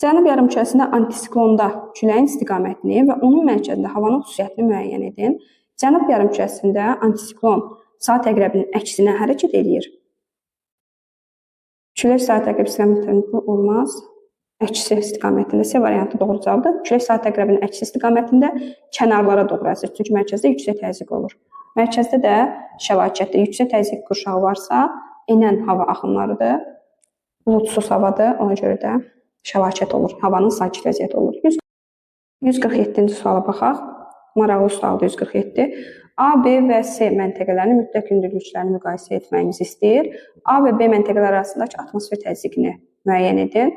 Cənub yarımkürəsində antisiklonda küləyin istiqamətini və onun mərkəzində havanın xüsusiyyətini müəyyən edin. Cənub yarımkürəsində antisiklon saat əqrəbinin əksinə hərəkət eləyir. Külək saat əqrəbi istiqamətində bu olmaz. Əksi istiqamətində C variantı doğru cavabdır. Külək saat əqrəbinin əksi istiqamətində kənarlara doğru əsir. Çünki mərkəzdə yüksək təzyiq olur. Mərkəzdə də şəlakətdə yüksək təzyiq qurşağı varsa, enən hava axınlarıdır. Buludsuz havadır. Ona görə də şəlakət olur. Havanın sakit vəziyyəti olur. 147-ci suala baxaq. Maraqlı sualdır 147. A, B və C məntəqələrinin mütləq hündürlüklərini müqayisə etməyimizi istəyir. A və B məntəqələri arasındakı atmosfer təzyiqini müəyyən edin.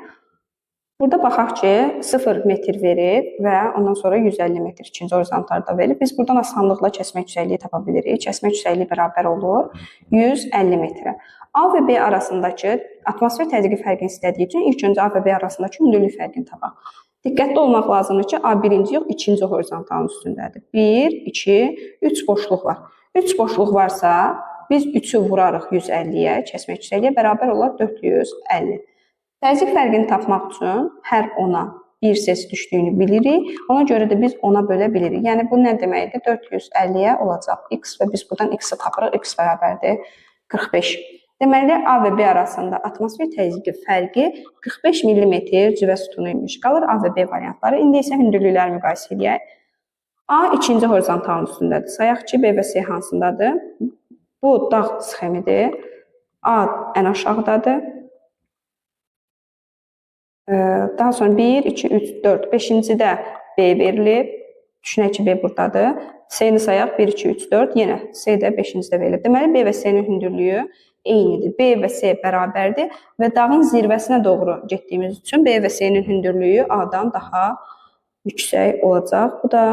Burada baxaq ki, 0 metr verib və ondan sonra 150 metr ikinci horizontalda verib. Biz buradan asanlıqla kəsmə yüksəkliyi tapa bilirik. Kəsmə yüksəkliyi bərabər olur 150 metrə. A və B arasındakı atmosfer təzyiqi fərqini istədiyi üçün ilk öncə A və B arasındakı hündürlük fərqini tapaq. Diqqətli olmaq lazımdır ki, A birinci yox, ikinci horizontalın üstündədir. 1, 2, 3 boşluq var. 3 boşluq varsa, biz 3-ü vurarıq 150-yə, kəsmə yüksəkliyə bərabər olar 450. Təzyiq fərqini tapmaq üçün hər 10-a 1 ses düşdüyünü bilirik. Ona görə də biz 10-a bölə bilirik. Yəni bu nə deməkdir? 450-yə olacaq x və biz buradan x-i tapırıq. X bərabərdir 45. Deməli, A və B arasında atmosfer təzyiqi fərqi 45 millimetr civə sütunu imiş. Qalır A və B variantları. İndi isə hündürlükləri müqayisə eləyək. A ikinci horizontalın üstündədir. Sayaq ki, B və C hansındadır? Bu dağ sxemidir. A ən aşağıdadır. Daha sonra 1, 2, 3, 4, 5-cidə B verilib. Düşünək ki, B buradadır. C-ni sayaq 1, 2, 3, 4. Yenə C də 5-cidə verilib. Deməli, B və C-nin hündürlüyü eynidir. B və C bərabərdir və dağın zirvəsinə doğru getdiyimiz üçün B və C-nin hündürlüyü A-dan daha yüksək olacaq. Bu da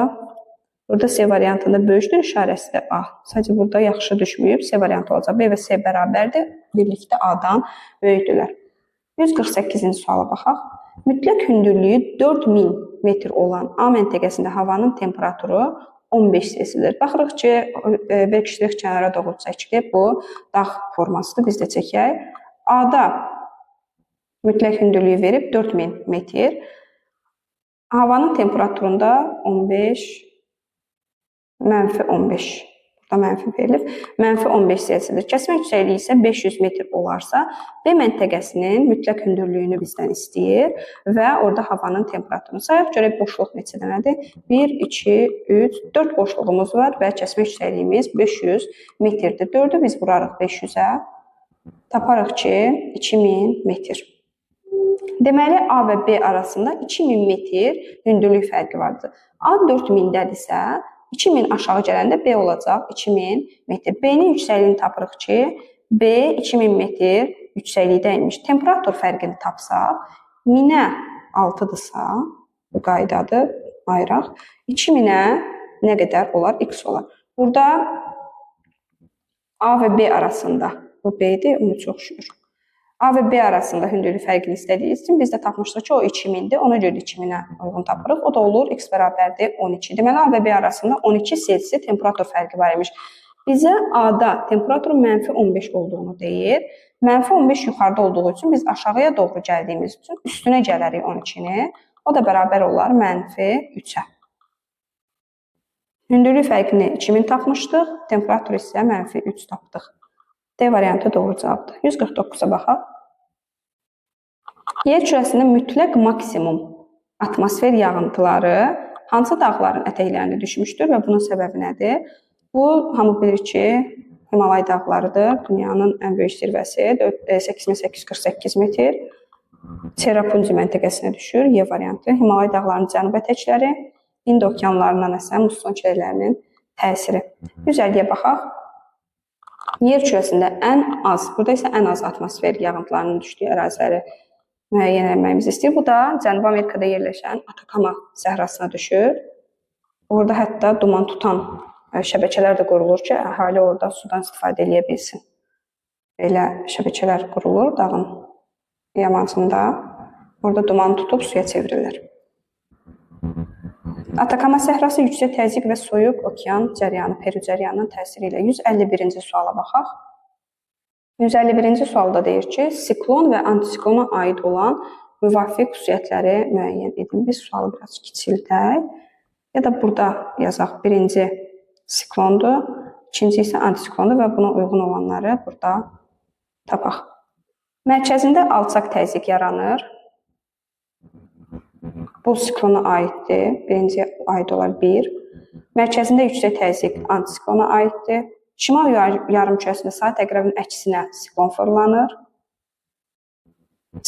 burada C variantında böyükdür, işarəsi də A. Sadəcə burada yaxşı düşməyib, C variantı olacaq. B və C bərabərdir, birlikdə A-dan böyükdürlər. 148-ci suala baxaq. Mütləq hündürlüyü 4000 metr olan A məntəqəsində havanın temperaturu 15 Selsidir. Baxırıq ki, bir kişilik kənara doğru çəkilib. Bu dağ formasıdır. Biz də çəkək. A-da mütləq hündürlüyü verib 4000 metr. Havanın temperaturunda 15, mənfi 15. Burada mənfi verilib. Mənfi 15 Selsidir. Kəsmə yüksəkliyi isə 500 metr olarsa, B məntəqəsinin mütləq hündürlüyünü bizdən istəyir və orada havanın temperaturunu sayaq. Görək boşluq neçə dənədir? 1, 2, 3, 4 boşluğumuz var və kəsmə yüksəkliyimiz 500 metrdir. 4-ü biz vurarıq 500-ə. Taparıq ki, 2000 metr. Deməli, A və B arasında 2000 metr hündürlük fərqi vardır. A 4000-dədirsə, 2000 aşağı gələndə B olacaq 2000 metr. B-nin yüksəkliyini tapırıq ki, B 2000 metr yüksəklikdə imiş. Temperatur fərqini tapsaq, 1000-ə 6-dırsa, bu qaydadır, ayıraq. 2000-ə nə qədər olar? X olar. Burada A və B arasında, bu B-dir, 13 oxşuyur. A və B arasında hündürlük fərqini istədiyi üçün biz də tapmışdıq ki, o 2000-dir. Ona görə 2000-ə uyğun tapırıq. O da olur x bərabərdir 12. Deməli, A və B arasında 12 Selsi temperatur fərqi var imiş. Bizə A-da temperaturun mənfi 15 olduğunu deyir. Mənfi 15 yuxarıda olduğu üçün biz aşağıya doğru gəldiyimiz üçün üstünə gələrik 12-ni. O da bərabər olar mənfi 3-ə. Hündürlük fərqini 2000 tapmışdıq. Temperatur isə mənfi 3 tapdıq. D variantı doğru cavabdır. 149-a baxaq. Yer kürəsində mütləq maksimum atmosfer yağıntıları hansı dağların ətəklərində düşmüşdür və bunun səbəbi nədir? Bu, hamı bilir ki, Himalay dağlarıdır. Dünyanın ən böyük zirvəsi 8848 metr. Çerapunji məntəqəsinə düşür. Y variantı. Himalay dağlarının cənub ətəkləri, Hind okeanlarından əsən musson küləklərinin təsiri. 150-yə baxaq. Yer kürəsində ən az, burada isə ən az atmosfer yağıntılarının düşdüyü əraziləri müəyyən etməyimizi istəyir. Bu da Cənubi Amerikada yerləşən Atakama səhrasına düşür. Orada hətta duman tutan şəbəkələr də qurulur ki, əhali orada sudan istifadə eləyə bilsin. Belə şəbəkələr qurulur dağın yamacında. Orada duman tutub suya çevrilir. Atakama səhrası yüksək təzyiq və soyuq okean cəryanı, Peru cəryanının təsiri ilə. 151-ci suala baxaq. 151-ci sualda deyir ki, siklon və antisiklona aid olan müvafiq xüsusiyyətləri müəyyən edin. Biz sualı biraz kiçildək. Ya da burada yazaq. Birinci siklondur, ikinci isə antisiklondur və buna uyğun olanları burada tapaq. Mərkəzində alçaq təzyiq yaranır. Bu siklona aiddir. Birinci aid olar 1. Mərkəzində yüksək təzyiq antisiklona aiddir. Şimal yarımkürəsində saat əqrəbinin əksinə siklon fırlanır.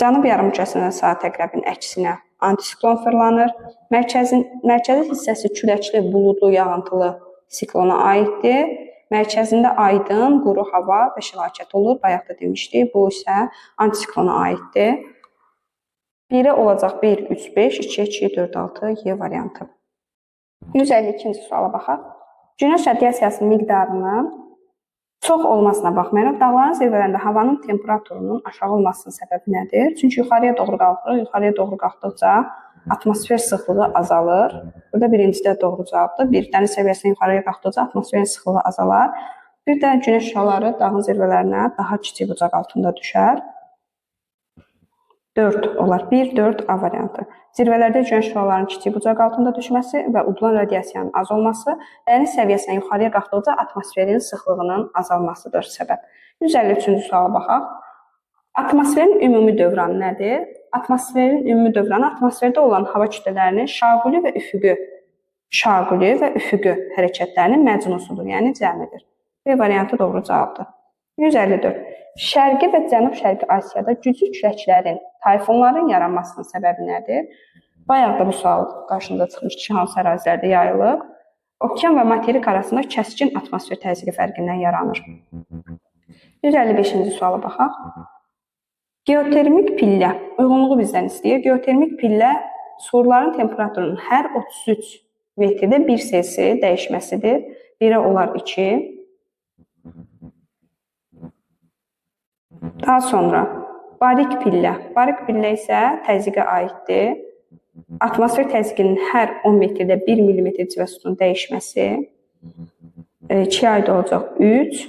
Cənub yarımkürəsində saat əqrəbinin əksinə antisiklon fırlanır. Mərkəzi hissəsi küləkli, buludlu, yağıntılı siklona aiddir. Mərkəzində aydın, quru hava və şəlakət olur. Bayaq da demişdik, bu isə antisiklona aiddir. 1-ə olacaq 1, 3, 5, 2, 2, 4, 6, Y variantı. 152-ci suala baxaq. Günəş radiasiyasının miqdarının çox olmasına baxmayaraq, dağların zirvələrində havanın temperaturunun aşağı olmasının səbəbi nədir? Çünki yuxarıya doğru qalxırıq, yuxarıya doğru qalxdıqca atmosfer sıxlığı azalır. Burada birincidə doğru cavabdır. Bir, dəniz səviyyəsindən yuxarıya qalxdıqca atmosferin sıxlığı azalar. Bir də günəş şüaları dağın zirvələrinə daha kiçik bucaq altında düşər. 4 olar. 1, 4 A variantı. Zirvələrdə günəş şüalarının kiçik bucaq altında düşməsi və udulan radiasiyanın az olması dəniz səviyyəsindən yuxarıya qalxdıqca atmosferin sıxlığının azalmasıdır səbəb. 153-cü suala baxaq. Atmosferin ümumi dövranı nədir? Atmosferin ümumi dövranı atmosferdə olan hava kütlələrinin şaquli və üfüqü hərəkətlərinin məcmusudur, yəni cəmidir. B variantı doğru cavabdır. 154. Şərqi və Cənub-Şərqi Asiyada güclü küləklərin, tayfunların yaranmasının səbəbi nədir? Bayaq da bu sual qarşımıza çıxmışdı ki, hansı ərazilərdə yayılıb? Okean və materik arasında kəskin atmosfer təzyiqi fərqindən yaranır. 155-ci suala baxaq. Geotermik pillə uyğunluğu bizdən istəyir. Geotermik pillə surların temperaturunun hər 33 metrdə 1 Selsi dəyişməsidir. 1-ə olar 2. Daha sonra barik pillə. Barik pillə isə təzyiqə aiddir. Atmosfer təzyiqinin hər 10 metrdə 1 mm civə sütunu dəyişməsi. 2-yə aid olacaq 3.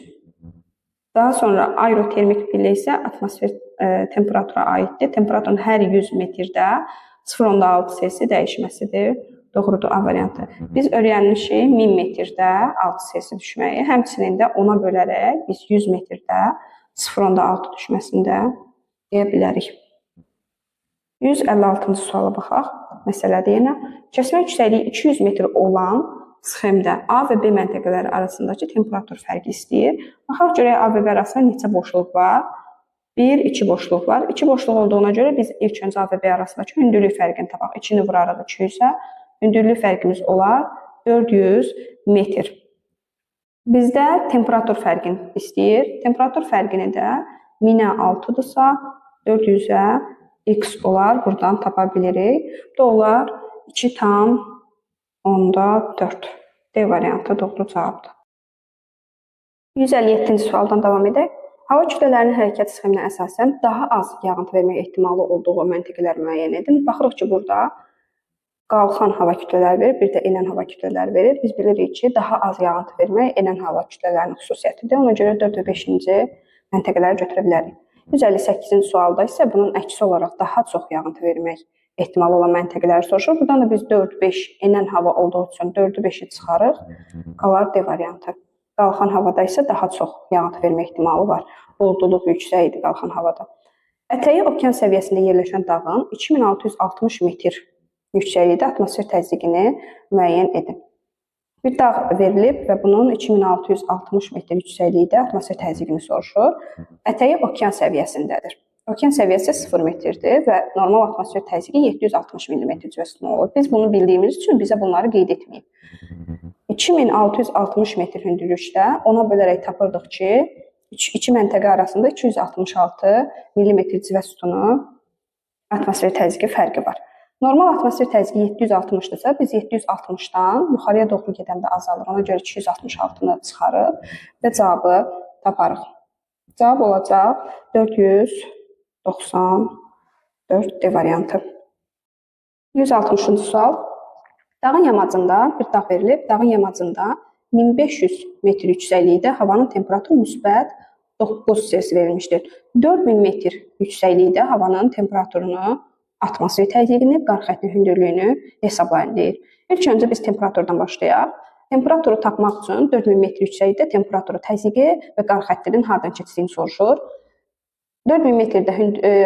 Daha sonra aerotermik pillə isə atmosfer temperatura aiddir. Temperaturun hər 100 metrdə 0,6 Selsi dəyişməsidir. Doğrudur A variantı. Biz öyrənmişik 1000 metrdə 6 Selsi düşməyi. Həmçinin də 10-a bölərək biz 100 metrdə 0,6 düşməsini də deyə bilərik. 156-cı suala baxaq. Məsələdir yenə. Kəsmə yüksəkliyi 200 metr olan sxemdə A və B məntəqələri arasındakı temperatur fərqi istəyir. Baxaq görək A və B arasında neçə boşluq var? 1, 2 boşluq var. 2 boşluq olduğuna görə biz ilk öncə A və B arasındakı hündürlük fərqini tapaq. 2-ni vurarıq 200-ə. Hündürlük fərqimiz olar 400 metr. Bizdə temperatur fərqini istəyir. Temperatur fərqini də 1000-ə 6-dırsa, 400-ə x olar. Buradan tapa bilirik. Bu da olar 2,4. D variantı doğru cavabdır. 157-ci sualdan davam edək. Hava kütlələrinin hərəkət sxeminə əsasən daha az yağıntı vermək ehtimalı olduğu məntəqələr müəyyən edin. Baxırıq ki, burada qalxan hava kütlələri verir, bir də enən hava kütlələri verir. Biz bilirik ki, daha az yağıntı vermək enən hava kütlələrinin xüsusiyyətidir. Ona görə 4 və 5-ci məntəqələri götürə bilərik. 158-ci sualda isə bunun əksi olaraq daha çox yağıntı vermək ehtimalı olan məntəqələri soruşur. Buradan da biz 4, 5 enən hava olduğu üçün 4-ü 5-i çıxarıq. Qalar D variantı. Qalxan havada isə daha çox yağıntı vermə ehtimalı var. Buludluluq yüksək idi qalxan havada. Ətəyi okean səviyyəsində yerləşən dağın 2660 metr yüksəklikdə atmosfer təzyiqini müəyyən edin. Bir dağ verilib və bunun 2660 metr yüksəklikdə atmosfer təzyiqini soruşur. Ətəyi okean səviyyəsindədir. Okean səviyyəsi 0 metrdir və normal atmosfer təzyiqi 760 mm civə sütunu olur. Biz bunu bildiyimiz üçün bizə bunları qeyd etməyib. 2660 metr hündürlükdə ona bölərək tapırdıq ki, İki məntəqə arasında 266 millimetr civə sütunu atmosfer təzyiqi fərqi var. Normal atmosfer təzyiqi 760-dırsa, biz 760-dan yuxarıya doğru gedəndə azalır. Ona görə 266-nı çıxarıb və cavabı taparıq. Cavab olacaq 494 D variantı. 160-cı sual. Dağın yamacında bir dağ verilib. Dağın yamacında 1500 metr yüksəklikdə havanın temperaturu müsbət 9 Selsi verilmişdir. 4000 metr yüksəklikdə havanın temperaturunu, atmosfer təzyiqini, qar xəttinin hündürlüyünü hesablayın deyir. İlk öncə biz temperaturdan başlayaq. Temperaturu tapmaq üçün 4000 metr yüksəklikdə temperaturu, təzyiqi və qar xəttinin hardan keçdiyini soruşur. 4000 metrdə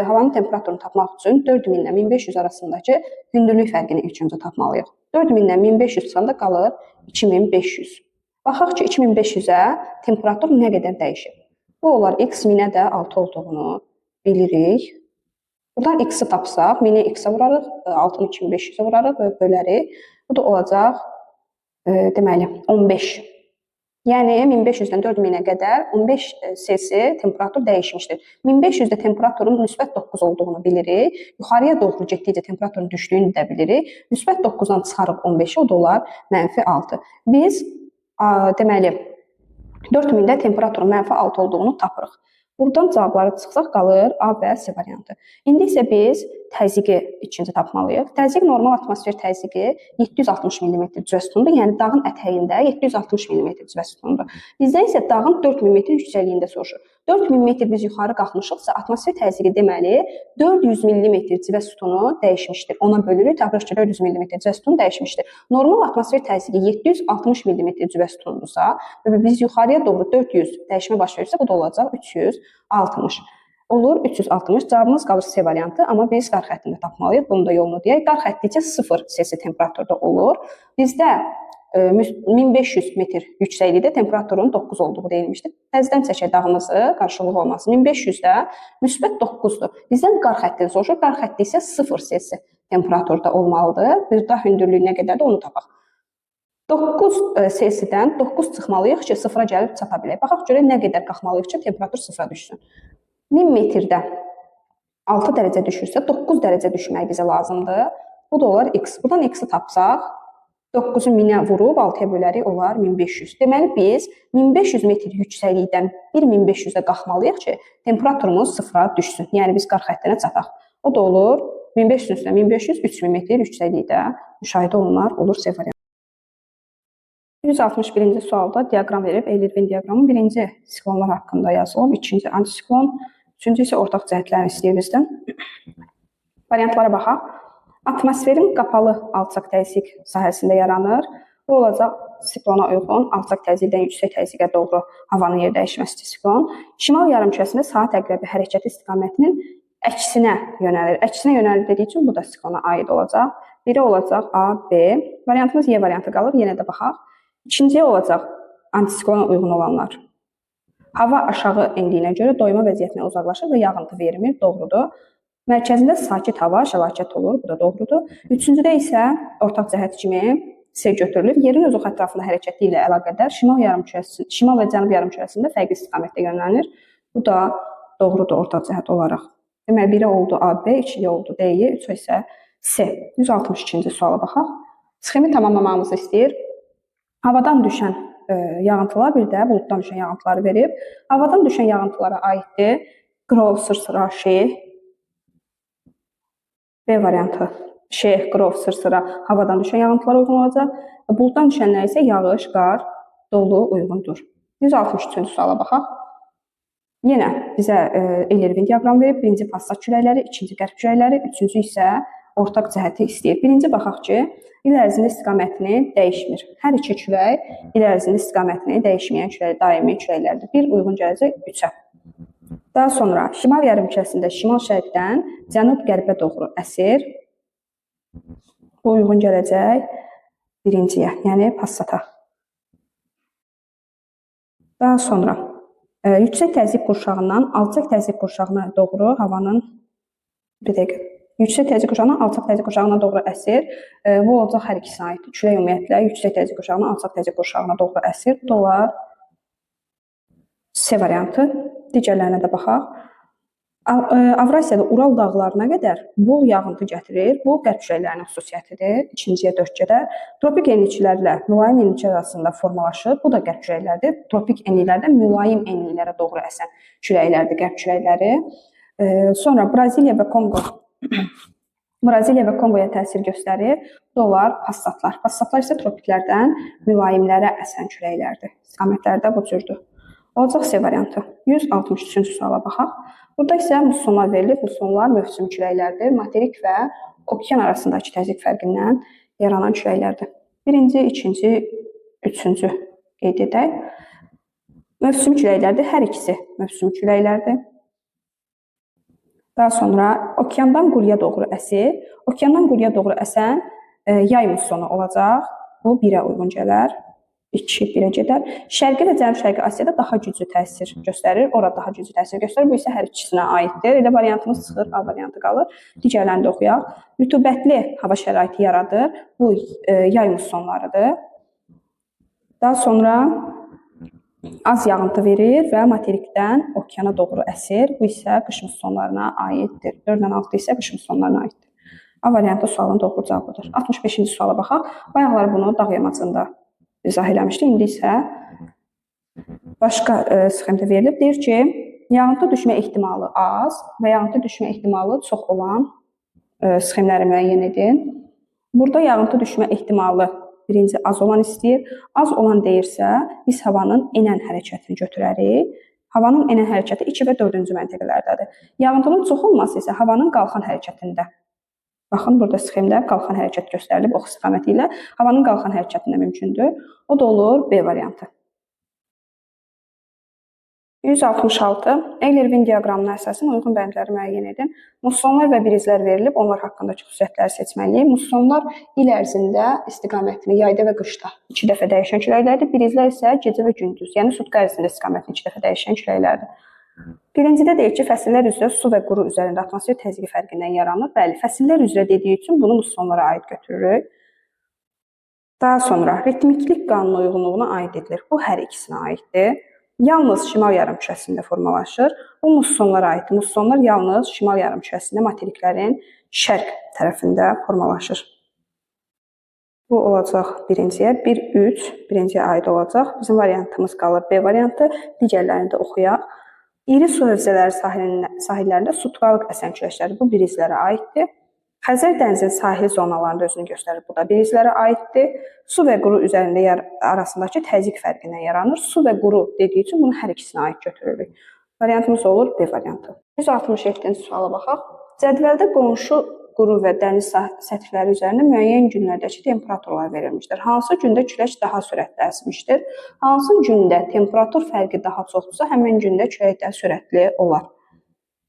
havanın temperaturunu tapmaq üçün 4000 ilə 1500 arasındakı hündürlük fərqini ilk öncə tapmalıyıq. 4000 ilə 1500 çıxanda qalır 2500. Baxaq ki, 2500-ə temperatur nə qədər dəyişib. Bu olar x 1000-ə də 6 olduğunu bilirik. Buradan x-i tapsaq, 1000-i x-ə vurarıq, 6-nı 2500-ə vurarıq və bölərik. Bu da olacaq, deməli, 15. Yəni 1500-dən 4000-ə qədər 15 Selsi temperatur dəyişmişdir. 1500-də temperaturun müsbət 9 olduğunu bilirik. Yuxarıya doğru getdikcə temperaturun düşdüyünü də bilirik. Müsbət 9-dan çıxarıq 15-i, o da olar mənfi 6. Biz, deməli, 4000-də temperaturun mənfi 6 olduğunu tapırıq. Buradan cavabları çıxsaq qalır A və C variantı. İndi isə biz təzyiqi ikinci tapmalıyıq. Təzyiq normal atmosfer təzyiqi 760 millimetr civə sütunudur. Yəni dağın ətəyində 760 millimetr civə sütunudur. Bizdən isə dağın 4000 metr yüksəkliyində soruşur. 4000 metr biz yuxarı qalxmışıqsa atmosfer təzyiqi deməli 400 millimetr civə sütunu dəyişmişdir. Ona bölürük, tapırıq ki, 400 millimetr civə sütunu dəyişmişdir. Normal atmosfer təzyiqi 760 millimetr civə sütunudursa və biz yuxarıya doğru 400 dəyişmə baş verirsə, bu da olacaq 360. Olur 360. Cavabımız qalır C variantı, amma biz qar xəttində tapmalıyıq. Bunun da yolunu deyək. Qar xətti isə 0 Selsi temperaturda olur. Bizdə 1500 metr yüksəklikdə temperaturun 9 olduğu deyilmişdir. Təzədən çəkək dağımızı, qarşılıq olmasın. 1500-də müsbət 9-dur. Bizdən qar xəttini soruşur. Qar xətti isə 0 Selsi temperaturda olmalıdır. Bir daha hündürlüyü nə qədərdir onu tapaq. 9 Selsidən 9 çıxmalıyıq ki, 0-a gəlib çata bilək. Baxaq görək nə qədər qalxmalıyıq ki, temperatur 0-a düşsün. 1000 metrdə 6 dərəcə düşürsə, 9 dərəcə düşmək bizə lazımdır. Bu da olar x. Buradan x-i tapsaq, 9-u 1000-ə vurub 6-ya bölərik, olar 1500. Deməli, biz 1500 metr yüksəklikdən 1500-ə qalxmalıyıq ki, temperaturumuz 0-a düşsün. Yəni, biz qar xəttinə çataq. O da olur 1500 üstünə 1500, 3000 metr yüksəklikdə müşahidə olunar, olur C variantı. 161-ci sualda diaqram verib, Eyler-Venn diaqramı birinci siklonlar haqqında yazılıb, ikinci antisiklon, üçüncü isə ortaq cəhətlərini istəyir bizdən. Variantlara baxaq. Atmosferin qapalı alçaq təzyiq sahəsində yaranır. Bu olacaq siklona uyğun alçaq təzyiqdən yüksək təzyiqə doğru havanın yer dəyişməsi siklon. Şimal yarımkürəsində saat əqrəbi hərəkəti istiqamətinin əksinə yönəlir. Əksinə yönəlir dediyi üçün bu da siklona aid olacaq. Biri olacaq A, B. Variantımız Y variantı qalır. Yenə də baxaq. İkinciyə olacaq antisiklona uyğun olanlar. Hava aşağı endiyinə görə doyma vəziyyətinə uzaqlaşır və yağıntı vermir. Doğrudur. Mərkəzində sakit hava, şəlakət olur. Bu da doğrudur. Üçüncüdə isə ortaq cəhət kimi C götürülür. Yerin öz oxu ətrafında hərəkəti ilə əlaqədar şimal yarımkürəsi, şimal və cənub yarımkürəsində fərqli istiqamətdə yönlənir. Bu da doğrudur ortaq cəhət olaraq. Deməli, biri oldu A, B, ikiyə oldu D, Y, üçə isə C. 162-ci suala baxaq. Sxemi tamamlamamızı istəyir. Havadan düşən yağıntılar, bir də buluddan düşən yağıntıları verib. Havadan düşən yağıntılara aiddir. Qrov, sırsıra, şeyh. B variantı. Şeyh, qrov, sırsıra havadan düşən yağıntılara uyğun olacaq. Buluddan düşənlər isə yağış, qar, dolu uyğundur. 163-cü suala baxaq. Yenə bizə Eyler-Venn diaqramı verib. Birinci passat küləkləri, ikinci qərb küləkləri, üçüncü isə ortaq cəhəti istəyir. Birinci baxaq ki, il ərzində istiqamətini dəyişmir. Hər iki külək il ərzində istiqamətini dəyişməyən külək, daimi küləklərdir. Bir uyğun gələcək 3-ə. Daha sonra şimal yarımkürəsində şimal-şərqdən cənub-qərbə doğru əsir. Bu uyğun gələcək birinciyə, yəni passata. Daha sonra yüksək təzyiq qurşağından alçaq təzyiq qurşağına doğru havanın bir dəqiqə. Yüksək təzyiq qurşağından alçaq təzyiq qurşağına doğru əsir. Bu olacaq hər ikisinə aiddir. Külək ümumiyyətlə yüksək təzyiq qurşağından alçaq təzyiq qurşağına doğru əsir. Bu da olar C variantı. Digərlərinə də baxaq. Avrasiyada Ural dağlarına qədər bol yağıntı gətirir. Bu qərb küləklərinin xüsusiyyətidir. İkinciyə 4 gedər. Tropik enliklərlə mülayim enliklər arasında formalaşır. Bu da qərb küləkləridir. Tropik enliklərdən mülayim enliklərə doğru əsən küləklərdir qərb küləkləri. Sonra Braziliya və Konqo Braziliya və Konqoya təsir göstərir. Bu da olar passatlar. Passatlar isə tropiklərdən mülayimlərə əsən küləklərdir. İstiqamətləri də bu cürdür. Olacaq C variantı. 163-cü suala baxaq. Burada isə mussonlar verilib. Mussonlar mövsüm küləklərdir. Materik və okean arasındakı təzyiq fərqindən yaranan küləklərdir. Birinci, ikinci, üçüncü qeyd edək. Mövsüm küləklərdir. Hər ikisi mövsüm küləklərdir. Daha sonra okeandan quruya doğru əsir. Okeandan quruya doğru əsən yay mussonu olacaq. Bu 1-ə uyğun gələr. 2 1-ə gedər. Şərqi və Cənub-Şərqi Asiyada daha güclü təsir göstərir. Ora daha güclü təsir göstərir. Bu isə hər ikisinə aiddir. Elə variantımız çıxır, A variantı qalır. Digərlərini də oxuyaq. Rütubətli hava şəraiti yaradır. Bu yay mussonlarıdır. Daha sonra az yağıntı verir və materikdən okeana doğru əsir. Bu isə qış mussonlarına aiddir. 4-dən 6 isə qış mussonlarına aiddir. A variantı sualın doğru cavabıdır. 65-ci suala baxaq. Bayaqlar bunu dağ yamacında izah eləmişdik. İndi isə başqa sxemdə verilib. Deyir ki, yağıntı düşmə ehtimalı az və yağıntı düşmə ehtimalı çox olan sxemləri müəyyən edin. Burada yağıntı düşmə ehtimalı birinci az olan istəyir. Az olan deyirsə, biz havanın enən hərəkətini götürərik. Havanın enən hərəkəti 2 və 4-cü məntəqələrdədir. Yağıntının çox olması isə havanın qalxan hərəkətində. Baxın, burada sxemdə qalxan hərəkət göstərilib ox istiqaməti ilə. Havanın qalxan hərəkətində mümkündür. O da olur B variantı. 166. Euler-Venn diaqramına əsasən uyğun bəndləri müəyyən edin. Mussonlar və brizlər verilib, onlar haqqındakı xüsusiyyətləri seçməliyik. Mussonlar il ərzində istiqamətini yayda və qışda 2 dəfə dəyişən küləklərdir. Brizlər isə gecə və gündüz, yəni sutka ərzində istiqamətini 2 dəfə dəyişən küləklərdir. Birincidə deyir ki, fəsillər üzrə su və quru üzərində atmosfer təzyiqi fərqindən yaranır. Bəli, fəsillər üzrə dediyi üçün bunu mussonlara aid götürürük. Daha sonra ritmiklik qanunu uyğunluğuna aid edilir. Bu hər ikisinə aiddir. Yalnız şimal yarımkürəsində formalaşır. Bu mussonlara aiddir. Mussonlar yalnız şimal yarımkürəsində materiklərin şərq tərəfində formalaşır. Bu olacaq birinciyə. 1, 3 birinciyə aid olacaq. Bizim variantımız qalır B variantı. Digərlərini də oxuyaq. İri su hövzələri sahillərində sutkalıq əsən küləkləri bu brizlərə aiddir. Xəzər dənizinin sahil zonalarında özünü göstərir. Bu da brizlərə aiddir. Su və quru üzərində arasındakı təzyiq fərqindən yaranır. Su və quru dediyi üçün bunu hər ikisinə aid götürürük. Variantımız olur B variantı. 167-ci suala baxaq. Cədvəldə qonşu quru və dəniz səthləri üzərində müəyyən günlərdəki temperaturlar verilmişdir. Hansı gündə külək daha sürətli əsmişdir? Hansı gündə temperatur fərqi daha çoxdursa, həmin gündə külək də sürətli olar.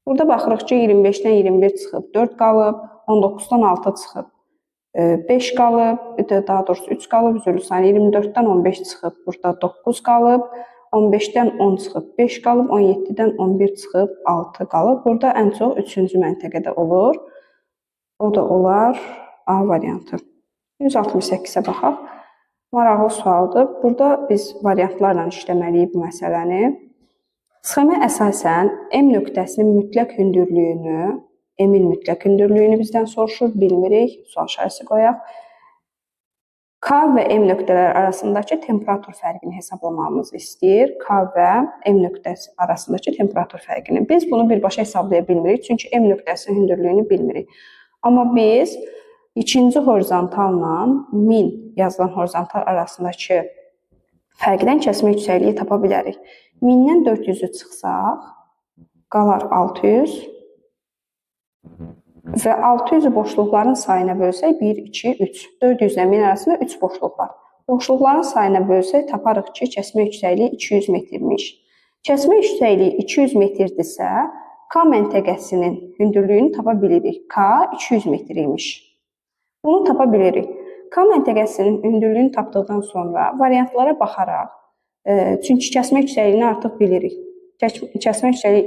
Burada baxırıq ki, 25-dən 21 çıxıb, 4 qalıb, 19-dan 6 çıxıb, 5 qalıb, daha doğrusu 3 qalıb, üzrlü sayın, 24-dən 15 çıxıb, burada 9 qalıb, 15-dən 10 çıxıb, 5 qalıb, 17-dən 11 çıxıb, 6 qalıb. Burada ən çox 3-cü məntəqədə olur. O da olar A variantı. 168-ə baxaq. Maraqlı sualdır. Burada biz variantlarla işləməliyik bu məsələni. Sxemə əsasən M nöqtəsinin mütləq hündürlüyünü, M-in mütləq hündürlüyünü bizdən soruşur, bilmirik. Sual işarəsi qoyaq. K və M nöqtələri arasındakı temperatur fərqini hesablamamızı istəyir. K və M nöqtəsi arasındakı temperatur fərqini. Biz bunu birbaşa hesablaya bilmirik, çünki M nöqtəsinin hündürlüyünü bilmirik. Amma biz ikinci horizontalla 1000 yazılan horizontal arasındakı fərqdən kəsmə yüksəkliyi tapa bilərik. 1000-dən 400-ü çıxsaq, qalar 600 və 600-ü boşluqların sayına bölsək 1, 2, 3. 400 ilə 1000 arasında 3 boşluq var. Boşluqların sayına bölsək taparıq ki, kəsmə yüksəkliyi 200 metrmiş. Kəsmə yüksəkliyi 200 metrdirsə, K məntəqəsinin hündürlüyünü tapa bilirik. K 200 metr imiş. Bunu tapa bilirik. K məntəqəsinin hündürlüyünü tapdıqdan sonra variantlara baxaraq, çünki kəsmə yüksəkliyini artıq bilirik. Kəsmə yüksəkliyi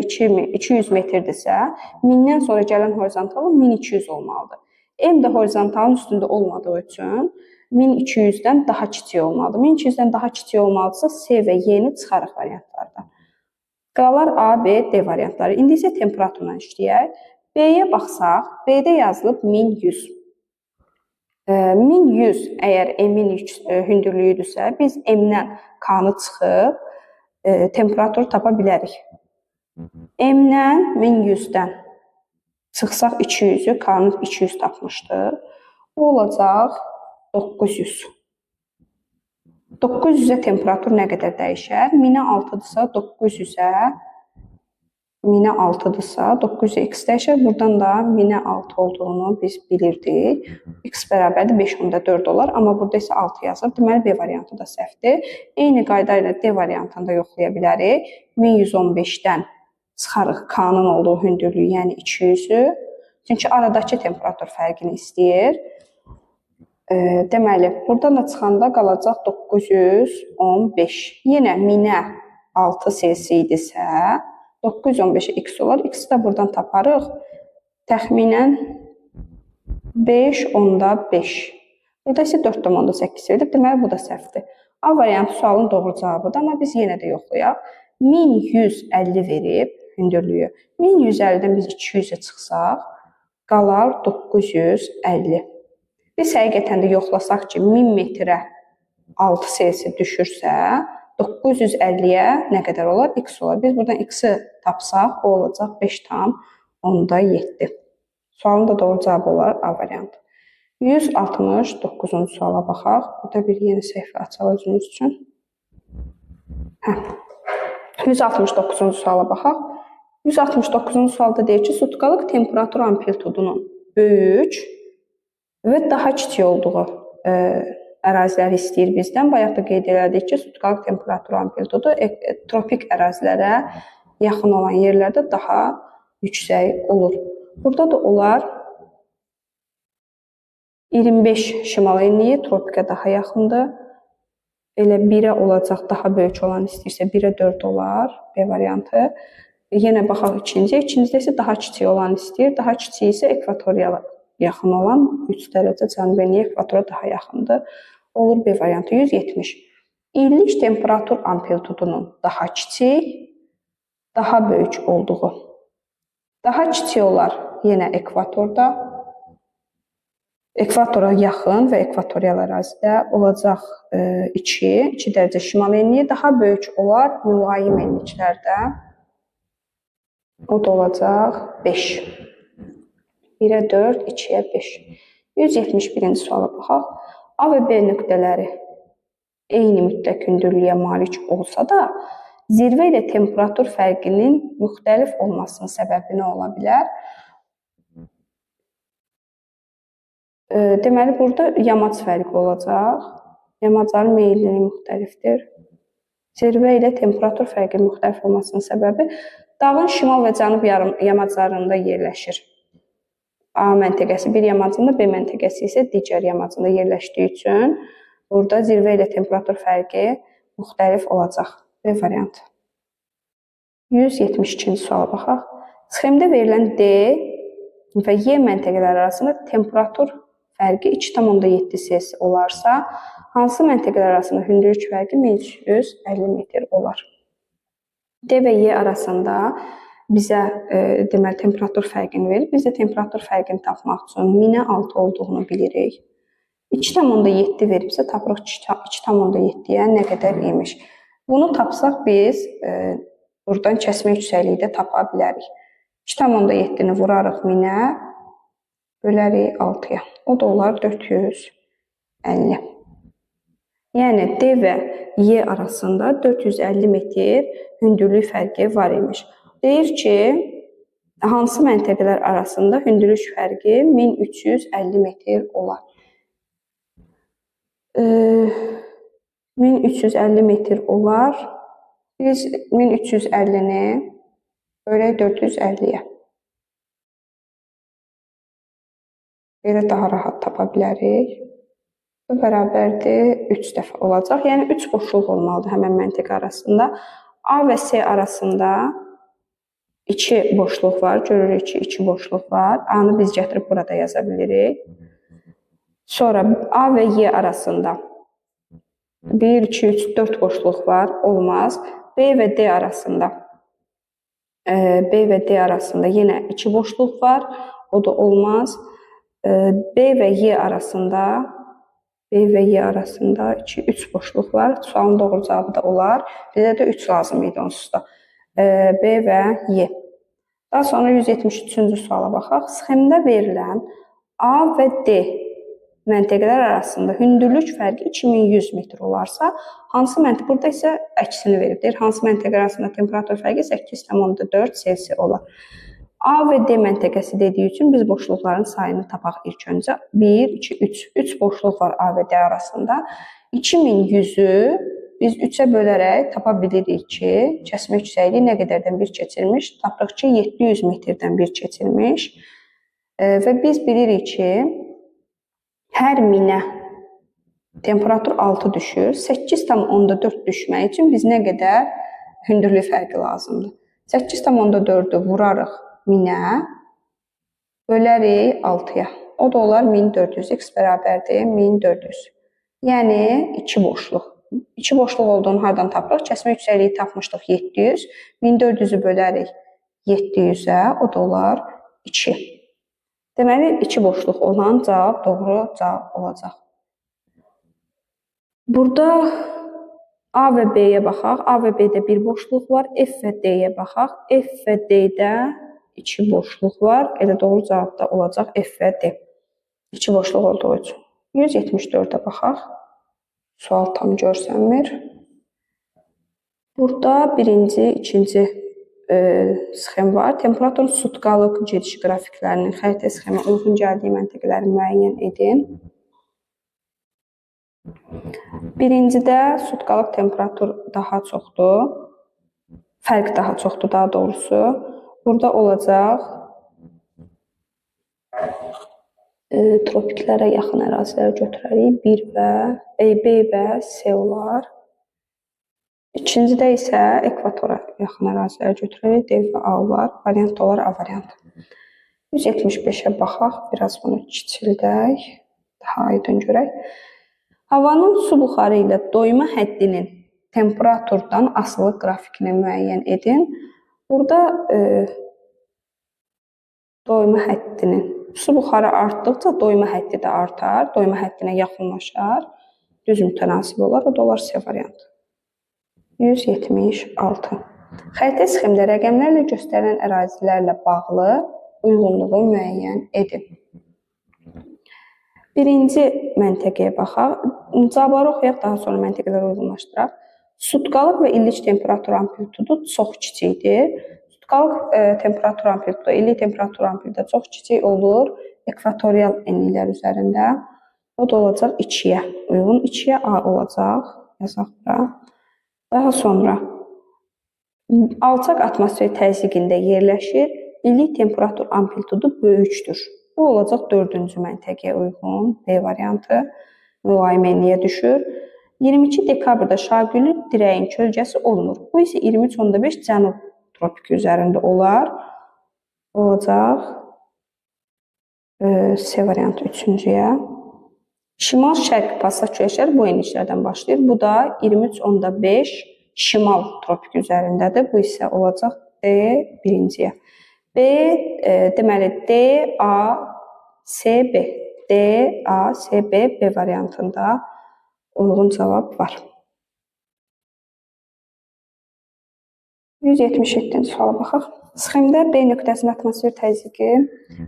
200 metrdirsə, 1000-dən sonra gələn horizontalı 1200 olmalıdır. M də horizontalın üstündə olmadığı üçün 1200-dən daha kiçik olmalıdır. 1200-dən daha kiçik olmalıdırsa, S və Y-ni çıxarıq variantlardan. Qalar A, B, D variantları. İndi isə temperaturla işləyək. B-yə baxsaq, B-də yazılıb 1100. 1100 əgər M-in hündürlüyüdürsə, biz M-dən K-nı çıxıb temperaturu tapa bilərik. M-dən 1100-dən çıxsaq 200-ü, K-nı 200 tapmışdıq. Bu olacaq 900. 900-ə temperatur nə qədər dəyişər? 1000-ə 6-dırsa 900-ə 1000-ə 6-dırsa 900-ə x dəyişər. Buradan da 1000-ə 6 olduğunu biz bilirdik. X bərabərdir 5,4 olar, amma burada isə 6 yazıb. Deməli, B variantı da səhvdir. Eyni qayda ilə D variantını da yoxlaya bilərik. 1115-dən çıxarıq K-nın olduğu hündürlüyü, yəni 200-ü. Çünki aradakı temperatur fərqini istəyir. Deməli, buradan da çıxanda qalacaq 915. Yenə 1000-ə 6 Selsi idisə, 915-ə x olar. X-i də buradan taparıq. Təxminən 5,5. Burada isə 4,8 verilib. Deməli, bu da səhvdir. A variantı sualın doğru cavabıdır, amma biz yenə də yoxlayaq. 1150 verib hündürlüyü. 1150-dən biz 200-ə çıxsaq, qalar 950. Biz həqiqətən də yoxlasaq ki, 1000 metrə 6 Selsi düşürsə, 950-yə nə qədər olar? X olar. Biz buradan X-i tapsaq, o olacaq 5,7. Sualın da doğru cavabı olar A variantı. 169-cu suala baxaq. Burada bir yeni səhifə açaq özümüz üçün. 169-cu suala baxaq. 169-cu sualda deyir ki, sutkalıq temperatur amplitudunun böyük və daha kiçik olduğu əraziləri istəyir bizdən. Bayaq da qeyd elədik ki, sutkalıq temperatur amplitudu tropik ərazilərə yaxın olan yerlərdə daha yüksək olur. Burada da olar 25 şimal enliyi tropikə daha yaxındır. Elə 1-ə olacaq, daha böyük olan istəyirsə 1-ə 4 olar B variantı. Yenə baxaq ikinciyə. İkincidə isə daha kiçik olan istəyir. Daha kiçik isə ekvatoriala yaxın olan 3 dərəcə cənub enliyi ekvatora daha yaxındır. Olur B variantı. 170. İllik temperatur amplitudunun daha kiçik, daha böyük olduğu. Daha kiçik olar yenə ekvatorda. Ekvatora yaxın və ekvatorial ərazidə olacaq 2 dərəcə şimal enliyi. Daha böyük olar mülayim enliklərdə. O da olacaq 5. 1-ə 4, 2-yə 5. 171-ci suala baxaq. A və B nöqtələri eyni mütləq hündürlüyə malik olsa da, zirvə ilə temperatur fərqinin müxtəlif olmasının səbəbi nə ola bilər? Deməli, burada yamac fərqi olacaq. Yamacların meyilliyi müxtəlifdir. Zirvə ilə temperatur fərqinin müxtəlif olmasının səbəbi dağın şimal və cənub yamaclarında yerləşir. A məntəqəsi bir yamacında, B məntəqəsi isə digər yamacında yerləşdiyi üçün burada zirvə ilə temperatur fərqi müxtəlif olacaq. B variantı. 172-ci suala baxaq. Sxemdə verilən D və Y məntəqələri arasında temperatur fərqi 2,7 Selsi olarsa, hansı məntəqələr arasında hündürlük fərqi 1350 metr olar? D və Y arasında bizə deməli temperatur fərqini verir. Biz də temperatur fərqini tapmaq üçün 1000-ə 6 olduğunu bilirik. 2,7 veribsə tapırıq 2,7-yə nə qədər imiş. Bunu tapsaq biz buradan kəsmə yüksəkliyi də tapa bilərik. 2,7-ni vurarıq 1000-ə, bölərik 6-ya. O da olar 450. Yəni D və Y arasında 450 metr hündürlük fərqi var imiş. Deyir ki, hansı məntəqələr arasında hündürlük fərqi 1350 metr olar? 1350 metr olar. Biz 1350-ni bölək 450-yə. Belə daha rahat tapa bilərik. Bu bərabərdir 3 dəfə olacaq. Yəni 3 boşluq olmalıdır həmən məntəqə arasında. A və S arasında 2 boşluq var. Görürük ki, 2 boşluq var. A-nı biz gətirib burada yaza bilirik. Sonra A və Y arasında 1, 2, 3, 4 boşluq var. Olmaz. B və D arasında B və D arasında yenə 2 boşluq var. O da olmaz. B və Y arasında 2, 3 boşluq var. Sualın doğru cavabı da olar. Bizə də 3 lazım idi onsuz da. B və Y. Daha sonra 173-cü suala baxaq. Sxemdə verilən A və D məntəqələr arasında hündürlük fərqi 2100 metr olarsa, hansı məntəqə, burada isə əksini verib, deyir, hansı məntəqə arasında temperatur fərqi 8,4 Selsi olar. A və D məntəqəsi dediyi üçün biz boşluqların sayını tapaq ilk öncə. 1, 2, 3. 3 boşluq var A və D arasında. 2100-ü biz 3-ə bölərək tapa bilirik ki, kəsmə yüksəkliyi nə qədərdən bir keçirmiş? Tapırıq ki, 700 metrdən bir keçirmiş. Və biz bilirik ki, hər minə temperatur 6 düşür. 8,4 düşmək üçün biz nə qədər hündürlük fərqi lazımdır? 8,4-ü vurarıq minə, bölərik 6-ya. O da olar 1400. X bərabərdir 1400. Yəni 2 boşluq. 2 boşluq olduğunu hardan tapırıq? Kəsmə yüksəkliyi tapmışdıq 700. 1400-ü bölərik 700-ə, o da olar 2. Deməli, 2 boşluq olan cavab doğru cavab olacaq. Burada A və B-yə baxaq. A və B-də 1 boşluq var. F və D-yə baxaq. F və D-də 2 boşluq var. Elə doğru cavab da olacaq F və D. 2 boşluq olduğu üçün. 174-ə baxaq. Sual tam görsənmir. Burada birinci, ikinci sxem var. Temperaturun sutkalıq gediş qrafiklərinin xəritə sxemə uyğun gəldiyi məntəqələri müəyyən edin. Birincidə sutkalıq temperatur daha çoxdur. Fərq daha çoxdur, daha doğrusu. Burada olacaq tropiklərə yaxın əraziləri götürərik. 1 və B və C olar. İkincidə isə ekvatora yaxın əraziləri götürərik. D və A olar. Variant olar A variantı. 175-ə baxaq. Biraz bunu kiçildək. Daha aydın görək. Havanın su buxarı ilə doyma həddinin temperaturdan asılı qrafikini müəyyən edin. Burada doyma həddinin su buxarı artdıqca doyma həddi də artar, doyma həddinə yaxınlaşar, düz mütənasib olar, o da olar C variantı. 176. Xəritə sxemdə rəqəmlərlə göstərilən ərazilərlə bağlı uyğunluğu müəyyən edin. Birinci məntəqəyə baxaq. Cavabları oxuyaq, daha sonra məntəqələri uyğunlaşdıraq. Sutkalıq və illik temperatur amplitudu çox kiçikdir. Sutkalıq temperatur amplitudu, illik temperatur amplitudu çox kiçik olur ekvatorial enliklər üzərində. O da olacaq 2-yə uyğun. 2-yə A olacaq. Yazaq bura. Daha sonra alçaq atmosfer təzyiqində yerləşir. İllik temperatur amplitudu böyükdür. Bu olacaq 4-cü məntəqəyə uyğun B variantı. Mülayim enliyə düşür. 22 dekabrda Şagülü dirəyin kölgəsi olmur. Bu isə 23,5 cənub tropiki üzərində olar. Olacaq C variantı 3-cüyə. Şimal-şərq passat küləşləri bu enliklərdən başlayır. Bu da 23,5 şimal tropiki üzərindədir. Bu isə olacaq D 1-ciyə. B, deməli D, A, C, B. D, A, C, B, B variantında uyğun cavab var. 177-ci suala baxaq. Sxemdə B nöqtəsinin atmosfer təzyiqi,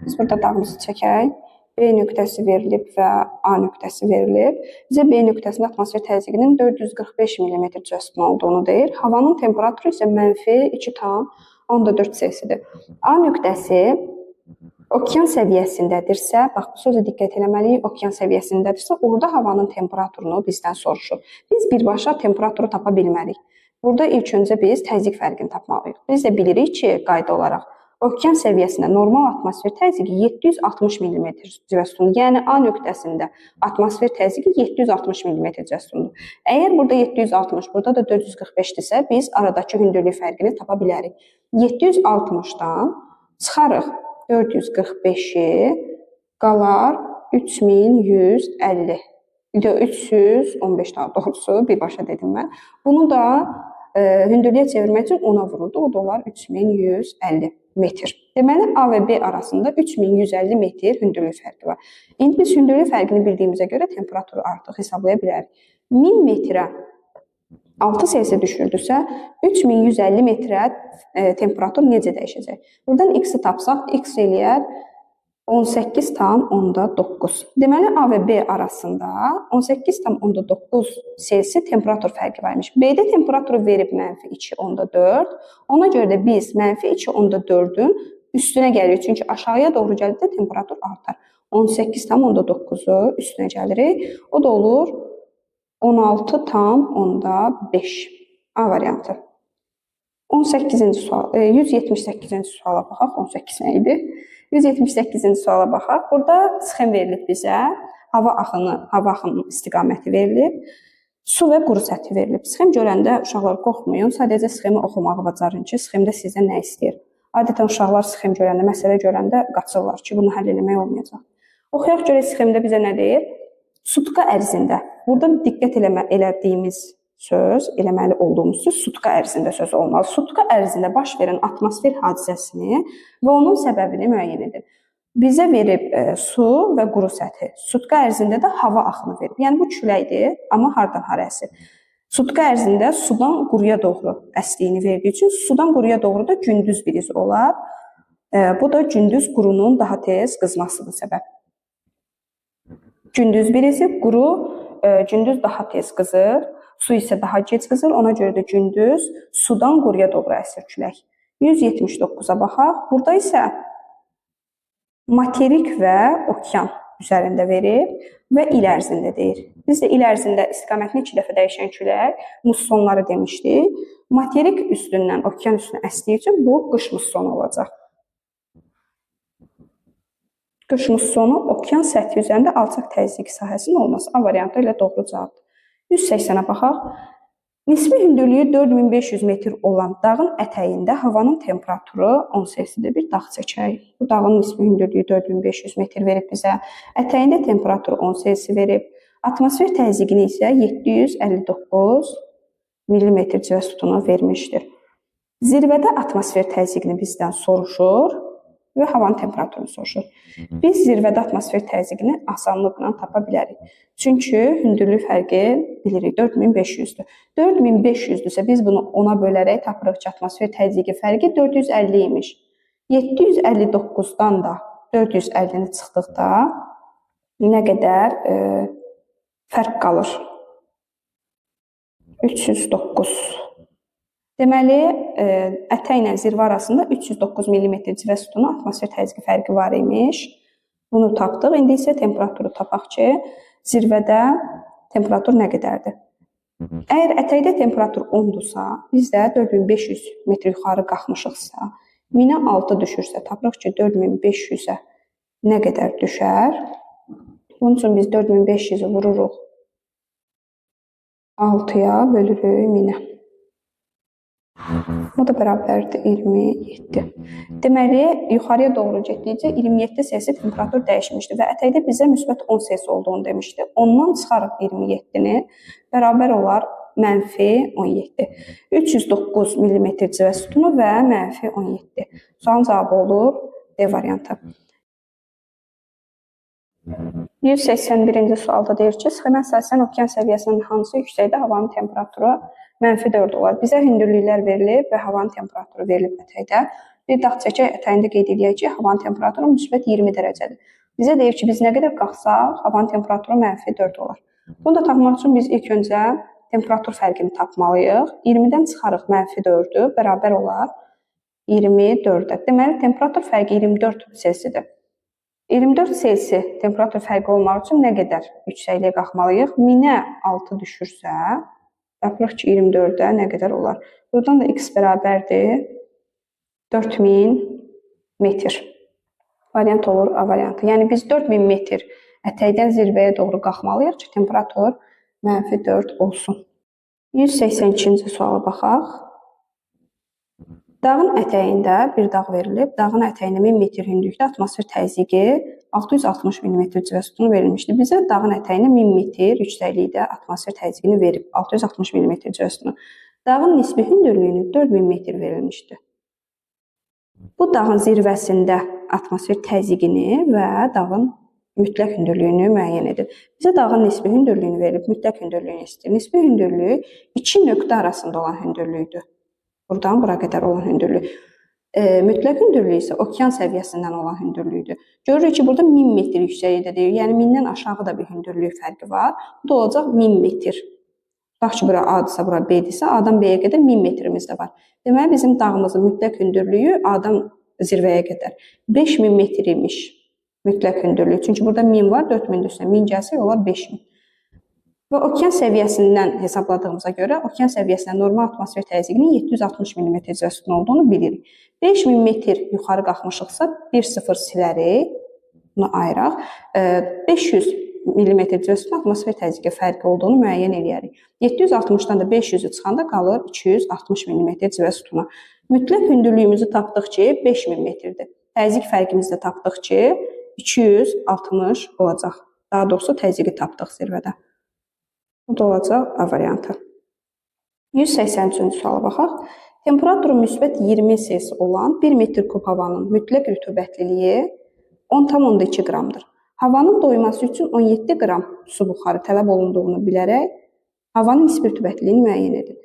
biz burada dağımızı çəkək. B nöqtəsi verilib və A nöqtəsi verilib. Bizə B nöqtəsinin atmosfer təzyiqinin 445 mm civə sütunu olduğunu deyir. Havanın temperaturu isə mənfi 2,4 Selsidir. A nöqtəsi okean səviyyəsindədirsə, bax bu sözə diqqət eləməliyik, okean səviyyəsindədirsə, orada havanın temperaturunu bizdən soruşur. Biz birbaşa temperaturu tapa bilmərik. Burada ilk öncə biz təzyiq fərqini tapmalıyıq. Biz də bilirik ki, qayda olaraq okean səviyyəsində normal atmosfer təzyiqi 760 mm civə sütunu, yəni A nöqtəsində atmosfer təzyiqi 760 mm civə sütunudur. Əgər burada 760, burada da 445-dirsə, biz aradakı hündürlük fərqini tapa bilərik. 760-dan çıxarıq 445-i, qalar 3150. 315 daha doğrusu, birbaşa dedim mən. Bunu da hündürlüyə çevirmək üçün 10-a vururdu. O da olar 3150 metr. Deməli, A və B arasında 3150 metr hündürlük fərqi var. İndi biz hündürlük fərqini bildiyimizə görə temperaturu artıq hesablaya bilərik. 1000 metrə 6 Selsi düşürdüsə, 3150 metrə temperatur necə dəyişəcək? Buradan X-i tapsaq, X eləyər 18,9. Deməli, A və B arasında 18,9 Selsi temperatur fərqi var imiş. B-də temperaturu verib -2,4. Ona görə də biz -2,4-ün üstünə gəlirik. Çünki aşağıya doğru gəldikdə temperatur artar. 18,9-u üstünə gəlirik. O da olur 16,5. A variantı. 18-ci sual, 178-ci suala baxaq. 18 nə idi? 178-ci suala baxaq. Burada sxem verilib bizə. Hava axını, hava axınının istiqaməti verilib. Su və quru səthi verilib. Sxem görəndə uşaqlar qorxmayın. Sadəcə sxemi oxumağı bacarın ki, sxemdə sizdən nə istəyir. Adətən uşaqlar sxem görəndə, məsələ görəndə qaçırlar ki, bunu həll eləmək olmayacaq. Oxuyaq görək sxemdə bizə nə deyir? Sutka ərzində. Burada diqqət elədiyimiz söz, eləməli olduğumuz söz sutka ərzində söz olmalı. Sutka ərzində baş verən atmosfer hadisəsini və onun səbəbini müəyyən edir. Bizə verib su və quru səthi. Sutka ərzində də hava axını verib. Yəni bu küləkdir, amma hardan hara əsir? Sutka ərzində sudan quruya doğru əsdiyini verdiyi üçün sudan quruya doğru da gündüz brizi olar. Bu da gündüz qurunun daha tez qızmasıdır səbəb. Gündüz brizi, quru gündüz daha tez qızır, su isə daha gec qızır. Ona görə də gündüz sudan quruya doğru əsir külək. 179-a baxaq. Burada isə materik və okean üzərində verib və il ərzində deyir. Biz də il ərzində istiqamətini 2 dəfə dəyişən külək mussonları demişdik. Materik üstündən okean üstünə əsdiyi üçün bu qış mussonu olacaq. Qış mussonu okean səthi üzərində alçaq təzyiq sahəsinin olması. A variantı ilə doğru cavabdır. 180-ə baxaq. Nisbi hündürlüyü 4500 metr olan dağın ətəyində havanın temperaturu 10 Selsidə bir dağ çəkək. Bu dağın nisbi hündürlüyü 4500 metr verib bizə. Ətəyində temperaturu 10 Selsi verib. Atmosfer təzyiqini isə 759 millimetr civə sütunu vermişdir. Zirvədə atmosfer təzyiqini bizdən soruşur və havanın temperaturunu soruşur. Biz zirvədə atmosfer təzyiqini asanlıqla tapa bilərik. Çünki hündürlük fərqi bilirik, 4500-dür. 4500-dürsə biz bunu 10-a bölərək tapırıq ki, atmosfer təzyiqi fərqi 450 imiş. 759-dan da 450-ni çıxdıqda nə qədər fərq qalır? 309. Deməli, ətəklə zirvə arasında 309 mm civə sütunu atmosfer təzyiqi fərqi var imiş. Bunu tapdıq. İndi isə temperaturu tapaq ki, zirvədə temperatur nə qədərdir? Əgər ətəkdə temperatur 10-dursa, biz də 4500 metr yuxarı qalxmışıqsa, 1000-ə 6 düşürsə, tapırıq ki, 4500-ə nə qədər düşər? Bunun üçün biz 4500-ü vururuq 6-ya, bölürük 1000-ə. O da bərabərdir 27. Deməli, yuxarıya doğru getdikcə 27 Selsi temperatur dəyişmişdi və ətəkdə bizə müsbət 10 Selsi olduğunu demişdi. Ondan çıxarıq 27-ni, bərabər olar mənfi 17. 309 millimetr civə sütunu və mənfi 17. Sualın cavabı olur D variantı. 181-ci sualda deyir ki, sxemə əsasən okean səviyyəsinin hansı yüksəkdə havanın temperaturu mənfi 4 olar. Bizə hündürlüklər verilib və havanın temperaturu verilib ətəkdə. Bir dağ çəkək ətəyində qeyd eləyək ki, havanın temperaturu müsbət 20 dərəcədir. Bizə deyir ki, biz nə qədər qalxsaq, havanın temperaturu mənfi 4 olar. Bunu da tapmaq üçün biz ilk öncə temperatur fərqini tapmalıyıq. 20-dən çıxarıq mənfi 4-ü, bərabər olar 24-ə. Deməli, temperatur fərqi 24 Selsidir. 24 Selsi temperatur fərqi olmaq üçün nə qədər yüksəkliyə qalxmalıyıq? 1000-ə 6 düşürsə, tapırıq ki, 24-ə nə qədər olar? Buradan da x bərabərdir 4000 metr. Variant olur A variantı. Yəni biz 4000 metr ətəkdən zirvəyə doğru qalxmalıyıq ki, temperatur mənfi 4 olsun. 182-ci suala baxaq. Dağın ətəyində bir dağ verilib. Dağın ətəyində 1000 metr hündürlükdə atmosfer təzyiqi 660 mm civə sütunu verilmişdi. Bizə dağın ətəyində 1000 metr yüksəklikdə atmosfer təzyiqini verib. 660 mm civə sütunu. Dağın nisbi hündürlüyünü 4000 metr verilmişdir. Bu dağın zirvəsində atmosfer təzyiqini və dağın mütləq hündürlüyünü müəyyən edir. Bizə dağın nisbi hündürlüyünü verib, mütləq hündürlüyünü istəyir. Nisbi hündürlüyü iki nöqtə arasında olan hündürlükdür. Buradan bura qədər olan hündürlük. Mütləq hündürlüyü isə okean səviyyəsindən olan hündürlükdür. Görürük ki, burada 1000 metr yüksəklikdə deyir. Yəni 1000-dən aşağı da bir hündürlük fərqi var. Bu da olacaq 1000 metr. Bax ki, bura A-dırsa, bura B-dirsə, A-dan B-yə qədər 1000 metrimiz də var. Deməli, bizim dağımızın mütləq hündürlüyü A-dan zirvəyə qədər 5000 metr imiş mütləq hündürlük. Çünki burada 1000 var, 4000 üstünə 1000 gəlsə olar 5000. Və okean səviyyəsindən hesabladığımıza görə okean səviyyəsindən normal atmosfer təzyiqinin 760 mm civə sütunu olduğunu bilirik. 5000 metr yuxarı qalxmışıqsa 1,0 silərik, bunu ayıraq. 500 mm civə sütunu atmosfer təzyiqi fərqi olduğunu müəyyən eləyərik. 760-dan da 500-ü çıxanda qalır 260 mm civə sütunu. Mütləq hündürlüyümüzü tapdıq ki, 5000 metrdir. Təzyiq fərqimizi də tapdıq ki, 260 olacaq. Daha doğrusu təzyiqi tapdıq zirvədə. Bu da olacaq A variantı. 183-cü suala baxaq. Temperaturu müsbət 20 Celsius olan 1 metr kub havanın mütləq rütubətliliyi 10,2 qramdır. Havanın doyması üçün 17 qram su buxarı tələb olunduğunu bilərək havanın nisbi rütubətliliyini müəyyən edin.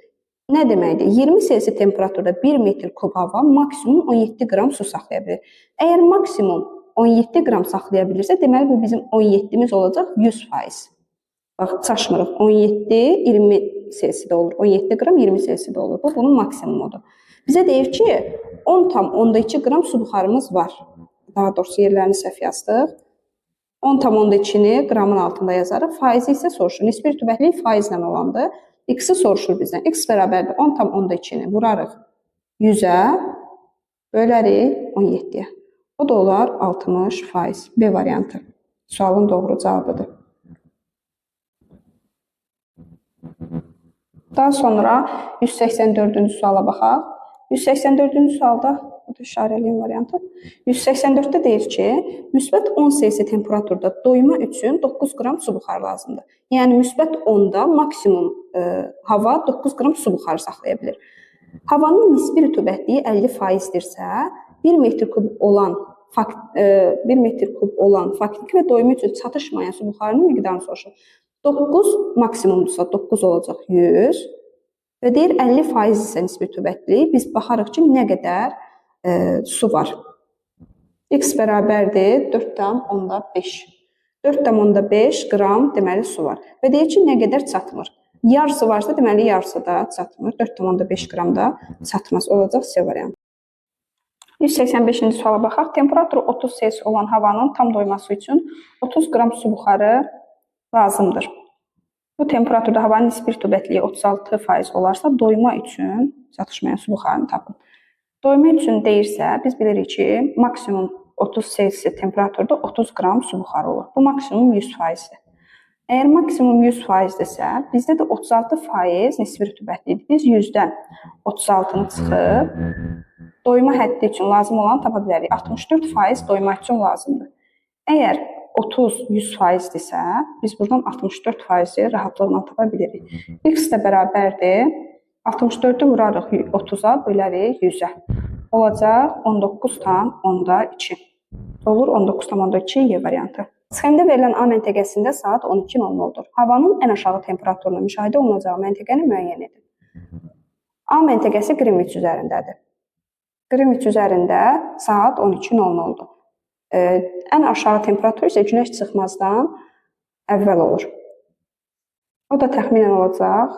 Nə deməkdir? 20 Celsius temperaturda 1 metr kub hava maksimum 17 qram su saxlaya bilir. Əgər maksimum 17 qram saxlaya bilirsə, deməli bu bizim 17-miz olacaq 100%. Bax, çaşmırıq. 17, 20 Celsiusdə olur. 17 qram 20 Celsiusdə olur. Bu, bunun maksimumudur. Bizə deyir ki, 10,2 qram su buxarımız var. Daha doğrusu yerlərini səhv yazdıq. 10,2-ni qramın altında yazarıq. Faizi isə soruşur. Nisbi rütubətlilik faizlə olandır. X-i soruşur bizdən. X bərabərdir 10,2-ni vurarıq 100-ə, bölərik 17-yə. O da olar 60%. B variantı. Sualın doğru cavabıdır. Daha sonra 184-cü suala baxaq. 184-cü sualda, bu da işarə eləyim variantı. 184-də deyir ki, müsbət 10 Celsius temperaturda doyma üçün 9 qram su buxarı lazımdır. Yəni müsbət 10-da maksimum hava 9 qram su buxarı saxlaya bilir. Havanın nisbi rütubətliyi 50%-dirsə, 1 metr kub olan 1 metr kub olan faktiki və doyma üçün çatışmayan su buxarının miqdarını soruşur. 9 maksimumdursa 9 olacaq 100 və deyir 50% isə nisbi rütubətliyi. Biz baxarıq ki, nə qədər su var. X bərabərdir 4,5. 4,5 qram deməli su var. Və deyir ki, nə qədər çatmır. Yarısı varsa deməli yarısı da çatmır. 4,5 qram da çatmaz. Olacaq C variantı. 185-ci suala baxaq. Temperaturu 30 Celsius olan havanın tam doyması üçün 30 qram su buxarı lazımdır. Bu temperaturda havanın nisbi rütubətliyi 36% olarsa, doyma üçün çatışmayan su buxarını tapın. Doyma üçün deyirsə, biz bilirik ki, maksimum 30 Celsius temperaturda 30 qram su buxarı olur. Bu maksimum 100%-dir. Əgər maksimum 100%-dirsə, bizdə də 36% nisbi rütubətlidir. Biz 100-dən 36-nı çıxıb doyma həddi üçün lazım olanı tapa bilərik. 64% doyma üçün lazımdır. Əgər 30 100%-dirsə, biz buradan 64%-i rahatlıqla tapa bilirik. X də bərabərdir. 64-ü vurarıq 30-a, bölərik 100-ə. Olacaq 19,2. Olur 19,2 Y variantı. Sxemdə verilən A məntəqəsində saat 12:00-dur. Havanın ən aşağı temperaturunu müşahidə olunacağı məntəqəni müəyyən edin. A məntəqəsi Greenwich üzərindədir. Greenwich üzərində saat 12:00-dur. Ən aşağı temperatur isə günəş çıxmazdan əvvəl olur. O da təxminən olacaq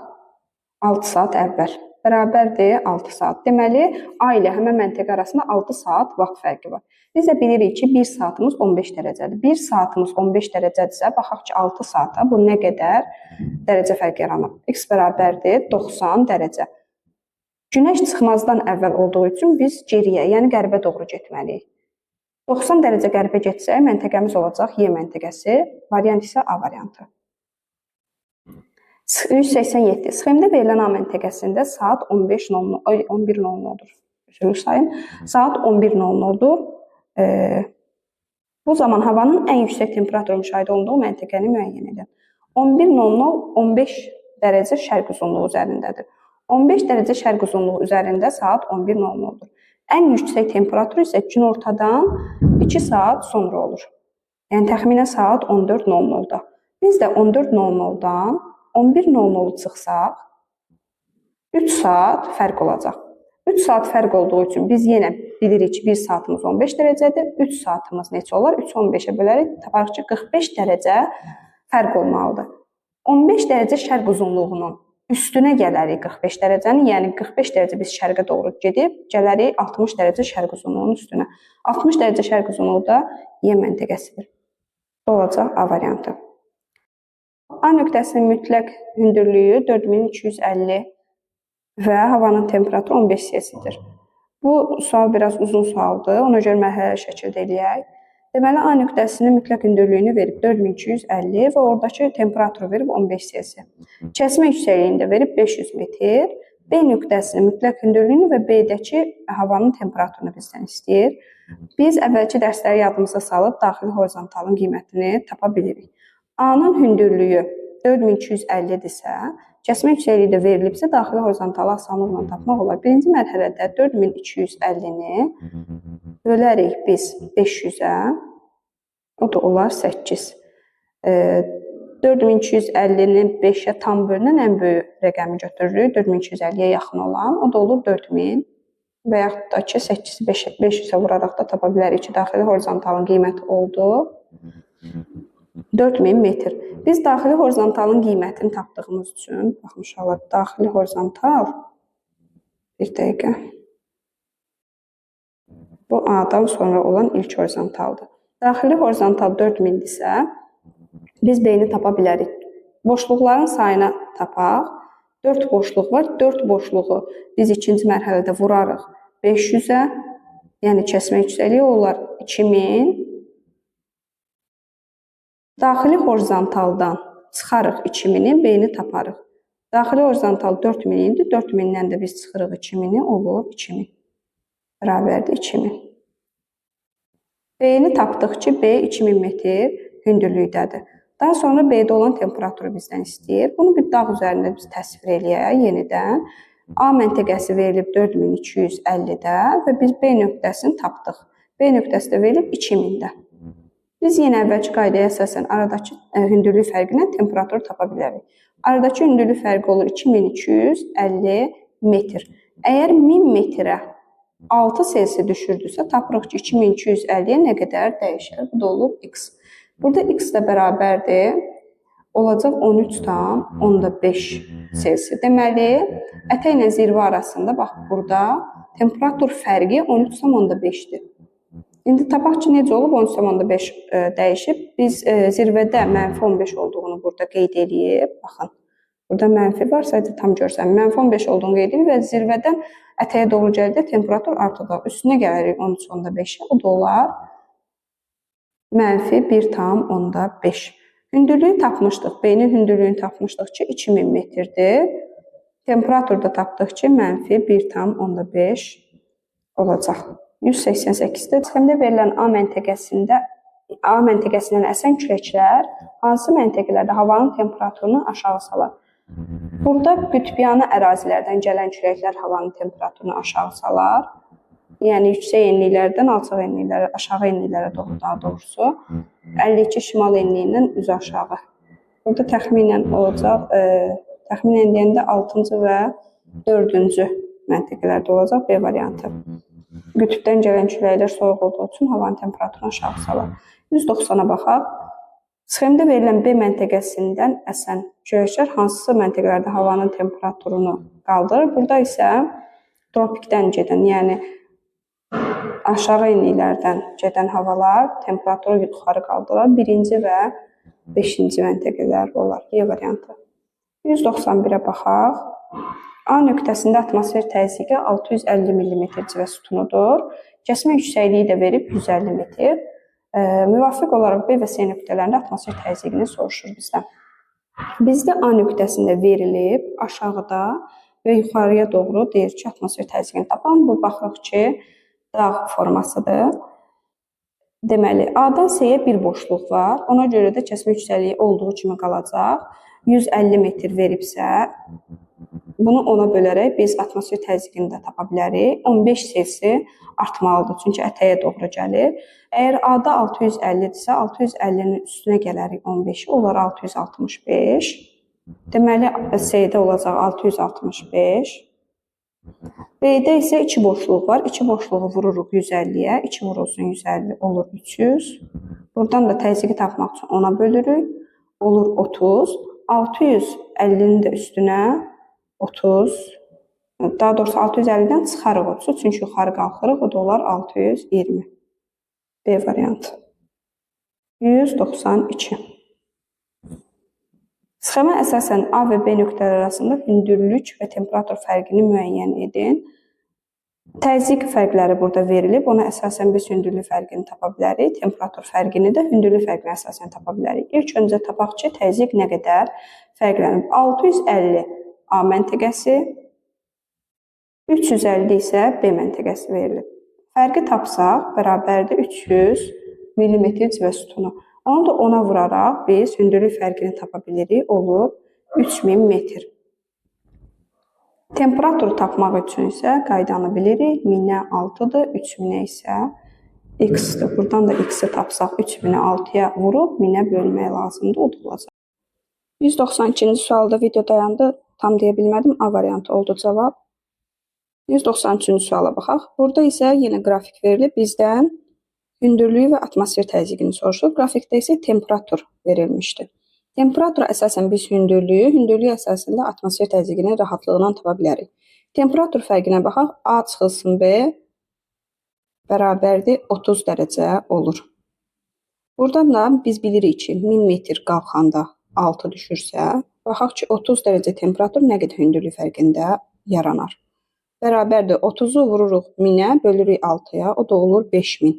6 saat əvvəl. Bərabərdir 6 saat. Deməli, A ilə həmən məntəqə arasında 6 saat vaxt fərqi var. Biz də bilirik ki, 1 saatımız 15 dərəcədir. 1 saatımız 15 dərəcədirsə, baxaq ki, 6 saata bu nə qədər dərəcə fərq yaranır. X bərabərdir 90 dərəcə. Günəş çıxmazdan əvvəl olduğu üçün biz geriyə, yəni qərbə doğru getməliyik. 90 dərəcə qərbə getsək, məntəqəmiz olacaq Y məntəqəsi, variant isə A variantı. 187. Sxemdə verilən A məntəqəsində saat 11:00-dur. Üzrlük sayın. Saat 11:00-dur. Bu zaman havanın ən yüksək temperaturu müşahidə olunduğu məntəqəni müəyyən edin. 11:00 15 dərəcə şərq uzunluğu üzərindədir. 15 dərəcə şərq uzunluğu üzərində saat 11:00-dur. Ən yüksək temperatur isə günortadan 2 saat sonra olur. Yəni təxminən saat 14:00-da. Biz də 14:00-dan 11:00-u çıxsaq 3 saat fərq olacaq. 3 saat fərq olduğu üçün biz yenə bilirik ki, 1 saatımız 15 dərəcədir. 3 saatımız neçə olar? 3-ü 15-ə bölərik, taparıq ki, 45 dərəcə fərq olmalıdır. 15 dərəcə şərq uzunluğunun üstünə gələrik 45 dərəcəni, yəni 45 dərəcə biz şərqə doğru gedib, gələrik 60 dərəcə şərq uzunluğunun üstünə. 60 dərəcə şərq uzunluğu da Y məntəqəsidir. Bu olacaq A variantı. A nöqtəsinin mütləq hündürlüyü 4250 və havanın temperaturu 15 C-dir. Bu sual biraz uzun sualdır. Ona görə mərhələli şəkildə eləyək. Deməli, A nöqtəsinin mütləq hündürlüyünü verib 4250 və oradakı temperaturu verib 15 C. Kəsmə yüksəkliyini də verib 500 metr. B nöqtəsinin mütləq hündürlüyünü və B-dəki havanın temperaturunu bizdən istəyir. Biz əvvəlki dərsləri yadımıza salıb daxili horizontalın qiymətini tapa bilirik. A-nın hündürlüyü 4250-dirsə, kəsmə yüksəkliyi də verilibsə, daxili horizontalı asanlıqla tapmaq olar. Birinci mərhələdə 4250-ni bölərik biz 500-ə, o da olar 8. 4250-ni 5-ə tam bölünən ən böyük rəqəmi götürürük, 4250-yə yaxın olan, o da olur 4000 və yaxud da ki, 8-i 500-ə vuraraq da tapa bilərik ki, daxili horizontalın qiyməti oldu 4000 metr. Biz daxili horizontalın qiymətini tapdığımız üçün, baxın uşaqlar, daxili horizontal, bir dəqiqə, bu A-dan sonra olan ilk horizontaldır. Daxili horizontal 4000-dirsə, biz B-ni tapa bilərik. Boşluqların sayını tapaq. 4 boşluq var. 4 boşluğu biz ikinci mərhələdə vurarıq 500-ə, yəni kəsmə yüksəkliyi olar 2000. Daxili horizontaldan çıxarıq 2000-i, B-ni taparıq. Daxili horizontal 4000 idi. 4000-dən də biz çıxırıq 2000-i, olur 2000. Bərabərdir 2000. B-ni tapdıq ki, B 2000 metr hündürlükdədir. Daha sonra B-də olan temperaturu bizdən istəyir. Bunu bir dağ üzərində biz təsvir eləyək yenidən. A məntəqəsi verilib 4250-də və biz B nöqtəsini tapdıq. B nöqtəsi də verilib 2000-də. Biz yenə əvvəlki qaydaya əsasən aradakı hündürlük fərqindən temperaturu tapa bilərik. Aradakı hündürlük fərqi olur 2250 metr. Əgər 1000 metrə 6 Selsi düşürdüsə, tapırıq ki, 2250-yə nə qədər dəyişər? Bu da olur x. Burada x də bərabərdir. Olacaq 13,5 Selsi. Deməli, ətəklə zirvə arasında, bax burada temperatur fərqi 13,5-dir. İndi tapaq ki, necə olub 13,5 dəyişib. Biz zirvədə mənfi 15 olduğunu burada qeyd eləyib. Baxın, burada mənfi var, sadəcə tam görsəm. Mənfi 15 olduğunu qeyd eləyib və zirvədən ətəyə doğru gəldi, temperatur artacaq. Üstünə gələrik 13,5-ə, o da olar mənfi 1,5. Hündürlüyü tapmışdıq. B-nin hündürlüyünü tapmışdıq ki, 2000 metrdir. Temperatur da tapdıq ki, mənfi 1,5 olacaq. 188-də sxemdə verilən A məntəqəsindən əsən küləklər hansı məntəqələrdə havanın temperaturunu aşağı salar? Burada qütbyanı ərazilərdən gələn küləklər havanın temperaturunu aşağı salar. Yəni yüksək enliklərdən alçaq enliklərə, aşağı enliklərə doğru daha doğrusu. 52 şimal enliyindən üzü aşağı. Burada təxminən olacaq, təxminən deyəndə 6-cı və 4-cü məntəqələrdə olacaq B variantı. Qütbdən gələn küləklər soyuq olduğu üçün havanın temperaturunu aşağı salar. 190-a baxaq. Sxemdə verilən B məntəqəsindən əsən küləklər hansı məntəqələrdə havanın temperaturunu qaldırır? Burada isə tropikdən gedən, yəni aşağı enliklərdən gedən havalar temperaturu yuxarı qaldırar. 1-ci və 5-ci məntəqələr olar. Y variantı. 191-ə baxaq. A nöqtəsində atmosfer təzyiqi 650 mm civə sütunudur. Kəsmə yüksəkliyi də verib 150 metr. Müvafiq olaraq B və C nöqtələrində atmosfer təzyiqini soruşur bizdən. Bizdə A nöqtəsində verilib aşağıda və yuxarıya doğru deyir ki, atmosfer təzyiqini tapan. Bu baxırıq ki, dağ formasıdır. Deməli, A-dan C-yə bir boşluq var. Ona görə də kəsmə yüksəkliyi olduğu kimi qalacaq. 150 metr veribsə, bunu 10-a bölərək biz atmosfer təzyiqini də tapa bilərik. 15 Selsi artmalıdır, çünki ətəyə doğru gəlir. Əgər A-da 650-dirsə, 650-nin üstünə gələrik 15-i, olar 665. Deməli, C-də olacaq 665. B-də isə 2 boşluq var. 2 boşluğu vururuq 150-yə. 2 vurulsun 150 olur 300. Buradan da təzyiqi tapmaq üçün 10-a bölürük. Olur 30. 650-nin də üstünə 30. Daha doğrusu 650-dən çıxarıq 30-u, çünki yuxarı qalxırıq. O da olar 620. B variantı. 192. Sxema əsasən A və B nöqtələri arasında hündürlük və temperatur fərqini müəyyən edin. Təzyiq fərqləri burada verilib. Ona əsasən biz hündürlük fərqini tapa bilərik. Temperatur fərqini də hündürlük fərqinə əsasən tapa bilərik. İlk öncə tapaq ki, təzyiq nə qədər fərqlənib. 650 A məntəqəsi, 350 isə B məntəqəsi verilib. Fərqi tapsaq, bərabərdir 300 millimetr civə sütunu. Onu da 10-a vuraraq biz hündürlük fərqini tapa bilirik. Olur 3000 metr. Temperaturu tapmaq üçün isə qaydanı bilirik. 1000-ə 6-dır, 3000-ə isə x-dir. Buradan da x-i tapsaq 3000-i 6-ya vurub 1000-ə bölmək lazımdır. O da olacaq. 192-ci sualda video dayandı. Tam deyə bilmədim. A variantı oldu cavab. 193-cü suala baxaq. Burada isə yenə qrafik verilib. Bizdən hündürlüyü və atmosfer təzyiqini soruşur. Qrafikdə isə temperatur verilmişdir. Temperatura əsasən biz hündürlüyü, hündürlüyü əsasında atmosfer təzyiqini rahatlıqla tapa bilərik. Temperatur fərqinə baxaq. A çıxılsın B bərabərdir 30 dərəcə olur. Buradan da biz bilirik ki, 1000 metr qalxanda 6 düşürsə, baxaq ki, 30 dərəcə temperatur nə qədər hündürlük fərqində yaranar. Bərabərdir 30-u vururuq 1000-ə, bölürük 6-ya, o da olur 5000.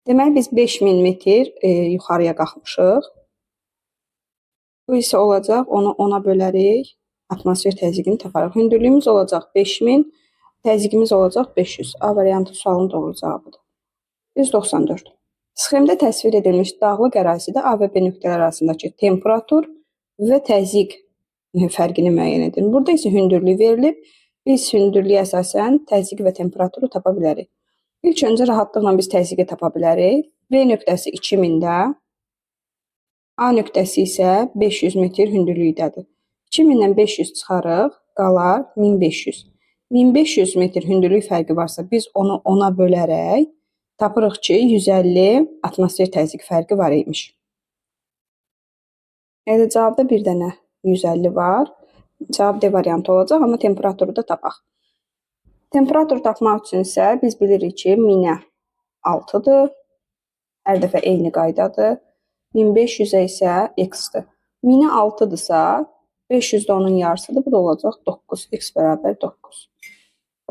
Deməli, biz 5000 metr yuxarıya qalxmışıq. Bu isə olacaq, onu 10-a bölərik, atmosfer təzyiqini taparıq. Hündürlüyümüz olacaq 5000, təzyiqimiz olacaq 500. A variantı sualın doğru cavabıdır. 194. Sxemdə təsvir edilmiş dağlıq ərazidə A və B nöqtələri arasındakı temperatur və təzyiq fərqini müəyyən edin. Burada isə hündürlük verilib. Biz hündürlüyə əsasən təzyiqi və temperaturu tapa bilərik. İlk öncə rahatlıqla biz təzyiqi tapa bilərik. B nöqtəsi 2000-də, A nöqtəsi isə 500 metr hündürlükdədir. 2000-dən 500 çıxarıq, qalar 1500. 1500 metr hündürlük fərqi varsa biz onu 10-a bölərək tapırıq ki, 150 atmosfer təzyiq fərqi var imiş. Elə cavabda bir dənə 150 var. Cavab D variantı olacaq, amma temperaturu da tapaq. Temperatur tapmaq üçün isə biz bilirik ki, 1000-ə 6-dır. Hər dəfə eyni qaydadır. 1500-ə isə x-dir. 1000-ə 6-dırsa, 500 də onun yarısıdır. Bu da olacaq 9. X bərabər 9.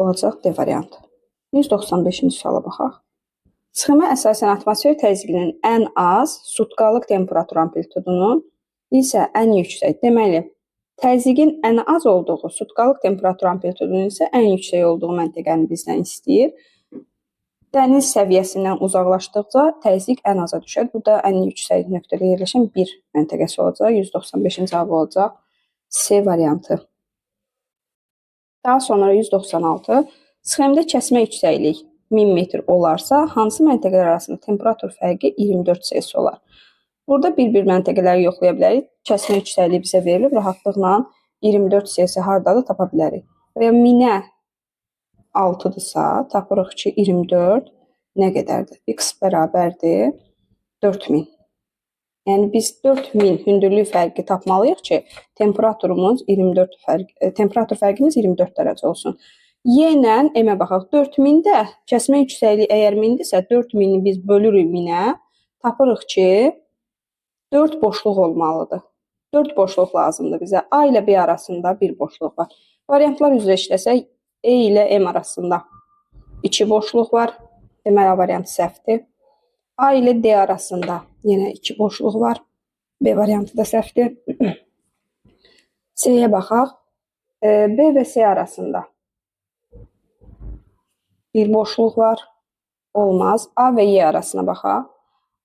Olacaq D variantı. 195-ci suala baxaq. Sxema əsasən atmosfer təzyiqinin ən az sutkalıq temperatur amplitudunun isə ən yüksək. Deməli, təzyiqin ən az olduğu, sutkalıq temperatur amplitudunun isə ən yüksək olduğu məntəqəni bizdən istəyir. Dəniz səviyyəsindən uzaqlaşdıqca təzyiq ən aza düşər. Bu da ən yüksək nöqtədə yerləşən bir məntəqəsi olacaq. 195-in cavabı olacaq C variantı. Daha sonra 196. Sxemdə kəsmə yüksəklik 1000 metr olarsa, hansı məntəqələr arasında temperatur fərqi 24 Celsius olar? Burada bir-bir məntəqələri yoxlaya bilərik. Kəsmə yüksəkliyi bizə verilib, rahatlıqla 24 Celsius hardadır tapa bilərik. Və ya 1000-ə 6-dırsa, tapırıq ki, 24 nə qədərdir? X bərabərdir 4000. Yəni biz 4000 hündürlük fərqi tapmalıyıq ki, temperaturumuz 24 fərq, temperatur fərqimiz 24 dərəcə olsun. Y ilə M-ə baxaq. 4000-də kəsmə yüksəkliyi əgər 1000-dirsə, 4000-i biz bölürük 1000-ə, tapırıq ki, 4 boşluq olmalıdır. 4 boşluq lazımdır bizə. A ilə B arasında bir boşluq var. Variantlar üzrə işləsək, E ilə M arasında 2 boşluq var. Deməli, A variantı səhvdir. A ilə D arasında yenə 2 boşluq var. B variantı da səhvdir. C-yə baxaq. B və C arasında bir boşluq var. Olmaz. A və Y arasına baxaq.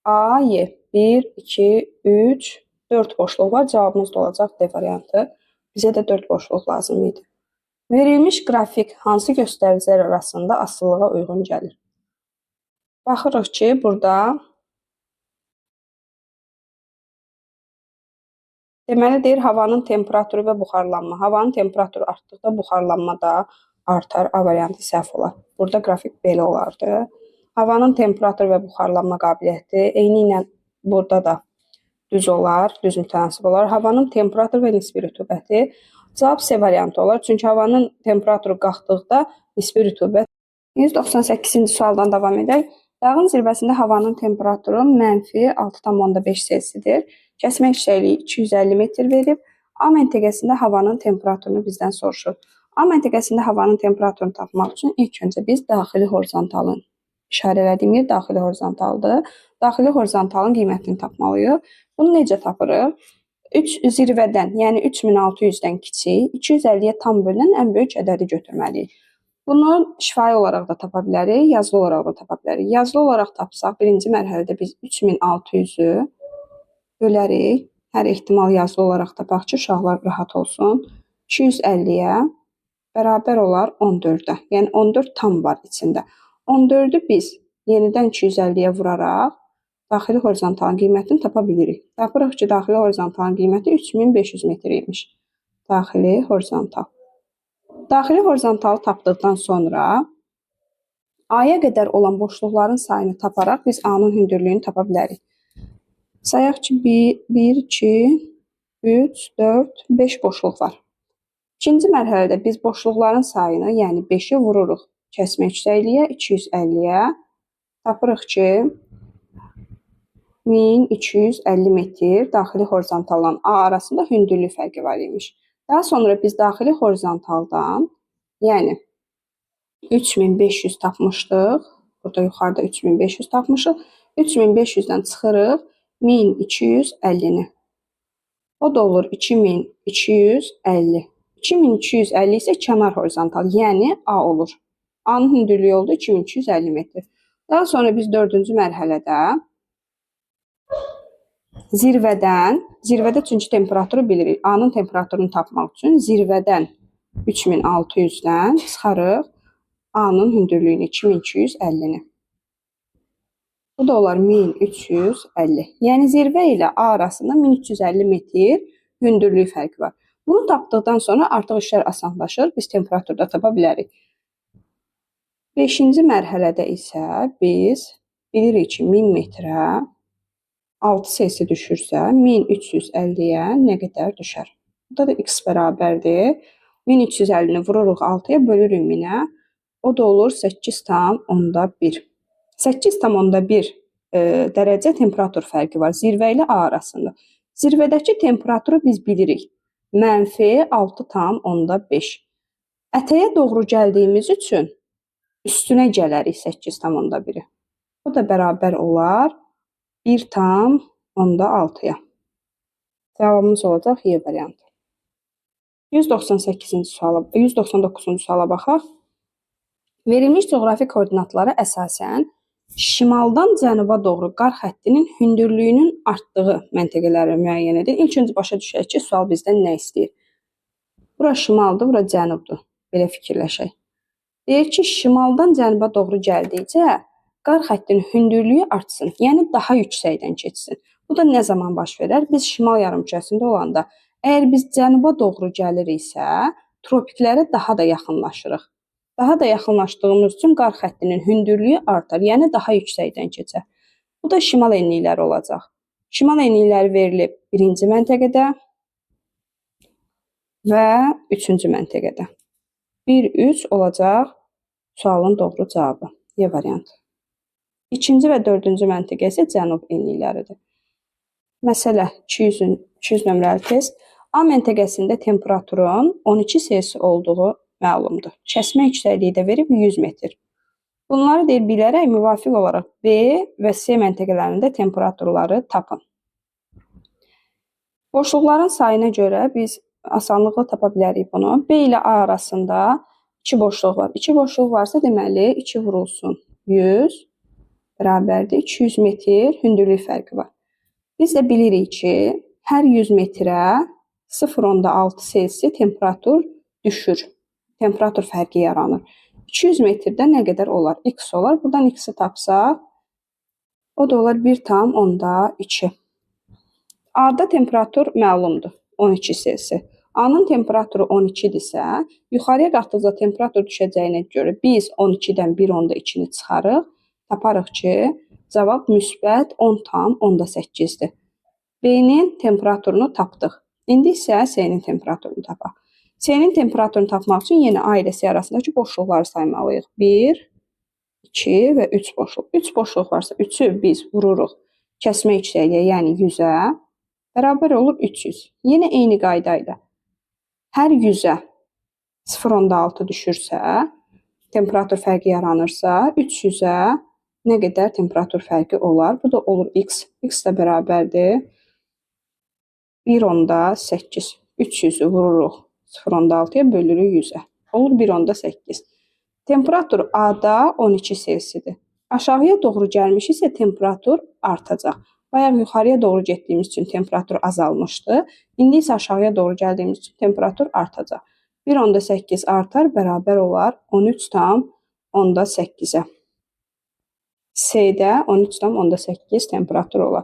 A, Y. 1, 2, 3, 4 boşluq var. Cavabımız da olacaq D variantı. Bizə də 4 boşluq lazım idi. Verilmiş qrafik hansı göstəricilər arasında asılılığa uyğun gəlir? Baxırıq ki, burada deməli deyir havanın temperaturu və buxarlanma. Havanın temperaturu artdıqda buxarlanma da artar. A variantı səhv olar. Burada qrafik belə olardı. Havanın temperaturu və buxarlanma qabiliyyəti eyni ilə burada da düz olar, düz mütənasib olar. Havanın temperaturu və nisbi rütubəti cavab C variantı olar. Çünki havanın temperaturu qalxdıqda nisbi rütubət. 198-ci sualdan davam edək. Dağın zirvəsində havanın temperaturu mənfi 6,5 Selsidir. Kəsmə yüksəkliyi 250 metr verib. A məntəqəsində havanın temperaturunu bizdən soruşur. A məntəqəsində havanın temperaturunu tapmaq üçün ilk öncə biz daxili horizontalın işarələdiyim yer daxili horizontaldır. Daxili horizontalın qiymətini tapmalıyıq. Bunu necə tapırıq? 3 zirvədən, yəni 3600-dən kiçik, 250-yə tam bölünən ən böyük ədədi götürməliyik. Bunu şifahi olaraq da tapa bilərik, yazılı olaraq da tapa bilərik. Yazılı olaraq tapsaq, birinci mərhələdə biz 3600-ü bölərik. Hər ehtimal yazılı olaraq tapaq ki, uşaqlar rahat olsun. 250-yə bərabər olar 14-ə. Yəni 14 tam var içində. 14-ü biz yenidən 250-yə vuraraq daxili horizontalın qiymətini tapa bilirik. Tapırıq ki, daxili horizontalın qiyməti 3500 metr imiş. Daxili horizontal. Daxili horizontalı tapdıqdan sonra A-ya qədər olan boşluqların sayını taparaq biz A-nın hündürlüyünü tapa bilərik. Sayaq ki, 1, 2, 3, 4, 5 boşluq var. İkinci mərhələdə biz boşluqların sayını, yəni 5-i vururuq kəsmə yüksəkliyə, 250-yə. Tapırıq ki, 1250 metr daxili horizontalla A arasında hündürlük fərqi var imiş. Daha sonra biz daxili horizontaldan, yəni 3500 tapmışdıq. Burada yuxarıda 3500 tapmışıq. 3500-dən çıxırıq 1250-ni. O da olur 2250. 2250 isə kənar horizontal, yəni A olur. A-nın hündürlüyü oldu 2250 metr. Daha sonra biz dördüncü mərhələdə zirvədə çünki temperaturu bilirik. A-nın temperaturunu tapmaq üçün zirvədən 3600-dən çıxarıq A-nın hündürlüyünü 2250-ni. Bu da olar 1350. Yəni zirvə ilə A arasında 1350 metr hündürlük fərqi var. Bunu tapdıqdan sonra artıq işlər asanlaşır. Biz temperaturda tapa bilərik. Beşinci mərhələdə isə biz bilirik ki, 1000 metrə 6 Selsi düşürsə, 1350-yə nə qədər düşər? Burada da x bərabərdir. 1350-ni vururuq 6-ya, bölürük 1000-ə. O da olur 8,1. 8,1 dərəcə temperatur fərqi var zirvə ilə A arasında. Zirvədəki temperaturu biz bilirik. Mənfi 6,5. Ətəyə doğru gəldiyimiz üçün üstünə gələrik 8,1-i. Bu da bərabər olar 1,6-ya. Cavabımız olacaq Y variantı. 198-ci suala, 199-cu suala baxaq. Verilmiş coğrafi koordinatlara əsasən şimaldan cənuba doğru qar xəttinin hündürlüyünün artdığı məntəqələri müəyyən edin. İlk öncə başa düşək ki, sual bizdən nə istəyir? Bura şimaldır, bura cənubdur. Belə fikirləşək. Deyir ki, şimaldan cənuba doğru gəldikcə qar xəttinin hündürlüyü artsın, yəni daha yüksəkdən keçsin. Bu da nə zaman baş verər? Biz şimal yarımkürəsində olanda, əgər biz cənuba doğru gəliriksə, tropiklərə daha da yaxınlaşırıq. Daha da yaxınlaşdığımız üçün qar xəttinin hündürlüyü artar, yəni daha yüksəkdən keçər. Bu da şimal enlikləri olacaq. Şimal enlikləri verilib birinci məntəqədə və üçüncü məntəqədə. 1-3 olacaq sualın doğru cavabı. Y variantı. İkinci və dördüncü məntəqə isə cənub enlikləridir. Məsələ 200 nömrəli test. A məntəqəsində temperaturun 12 Selsi olduğu məlumdur. Kəsmə yüksəkliyi də verib 100 metr. Bunları deyir bilərək müvafiq olaraq B və C məntəqələrində temperaturları tapın. Boşluqların sayına görə biz asanlıqla tapa bilərik bunu. B ilə A arasında 2 boşluq var. 2 boşluq varsa deməli 2 vurulsun 100 bərabərdir 200 metr hündürlük fərqi var. Biz də bilirik ki, Hər 100 metrə 0,6 Selsi temperatur düşür. Temperatur fərqi yaranır. 200 metrdə nə qədər olar? X olar. Buradan X-i tapsaq, o da olar 1,2. A-da temperatur məlumdur, 12 Selsi. A-nın temperaturu 12-dirsə, yuxarıya qalxdıqca temperatur düşəcəyinə görə biz 12-dən 1,2-ni çıxarıq. Taparıq ki, cavab müsbət 10,8-dir. B-nin temperaturunu tapdıq. İndi isə C-nin temperaturunu tapaq. C-nin temperaturunu tapmaq üçün yenə A ilə C arasındakı boşluqları saymalıyıq. 1, 2 və 3 boşluq. 3 boşluq varsa 3-ü biz vururuq kəsmə yüksəkliyə, yəni 100-ə, bərabər olur 300. Yenə eyni qayda ilə hər 100-ə 0,6 düşürsə, temperatur fərqi yaranırsa, 300-ə nə qədər temperatur fərqi olar? Bu da olur x. X də bərabərdir 1,8. 300-ü vururuq 0,6-ya bölürük 100-ə. Olur 1,8. Temperatur A-da 12 Selsidir. Aşağıya doğru gəlmişiksə temperatur artacaq. Bayaq yuxarıya doğru getdiyimiz üçün temperatur azalmışdı. İndi isə aşağıya doğru gəldiyimiz üçün temperatur artacaq. 1,8 artar, bərabər olar 13,8-ə. C-də 13,8 temperatur olar.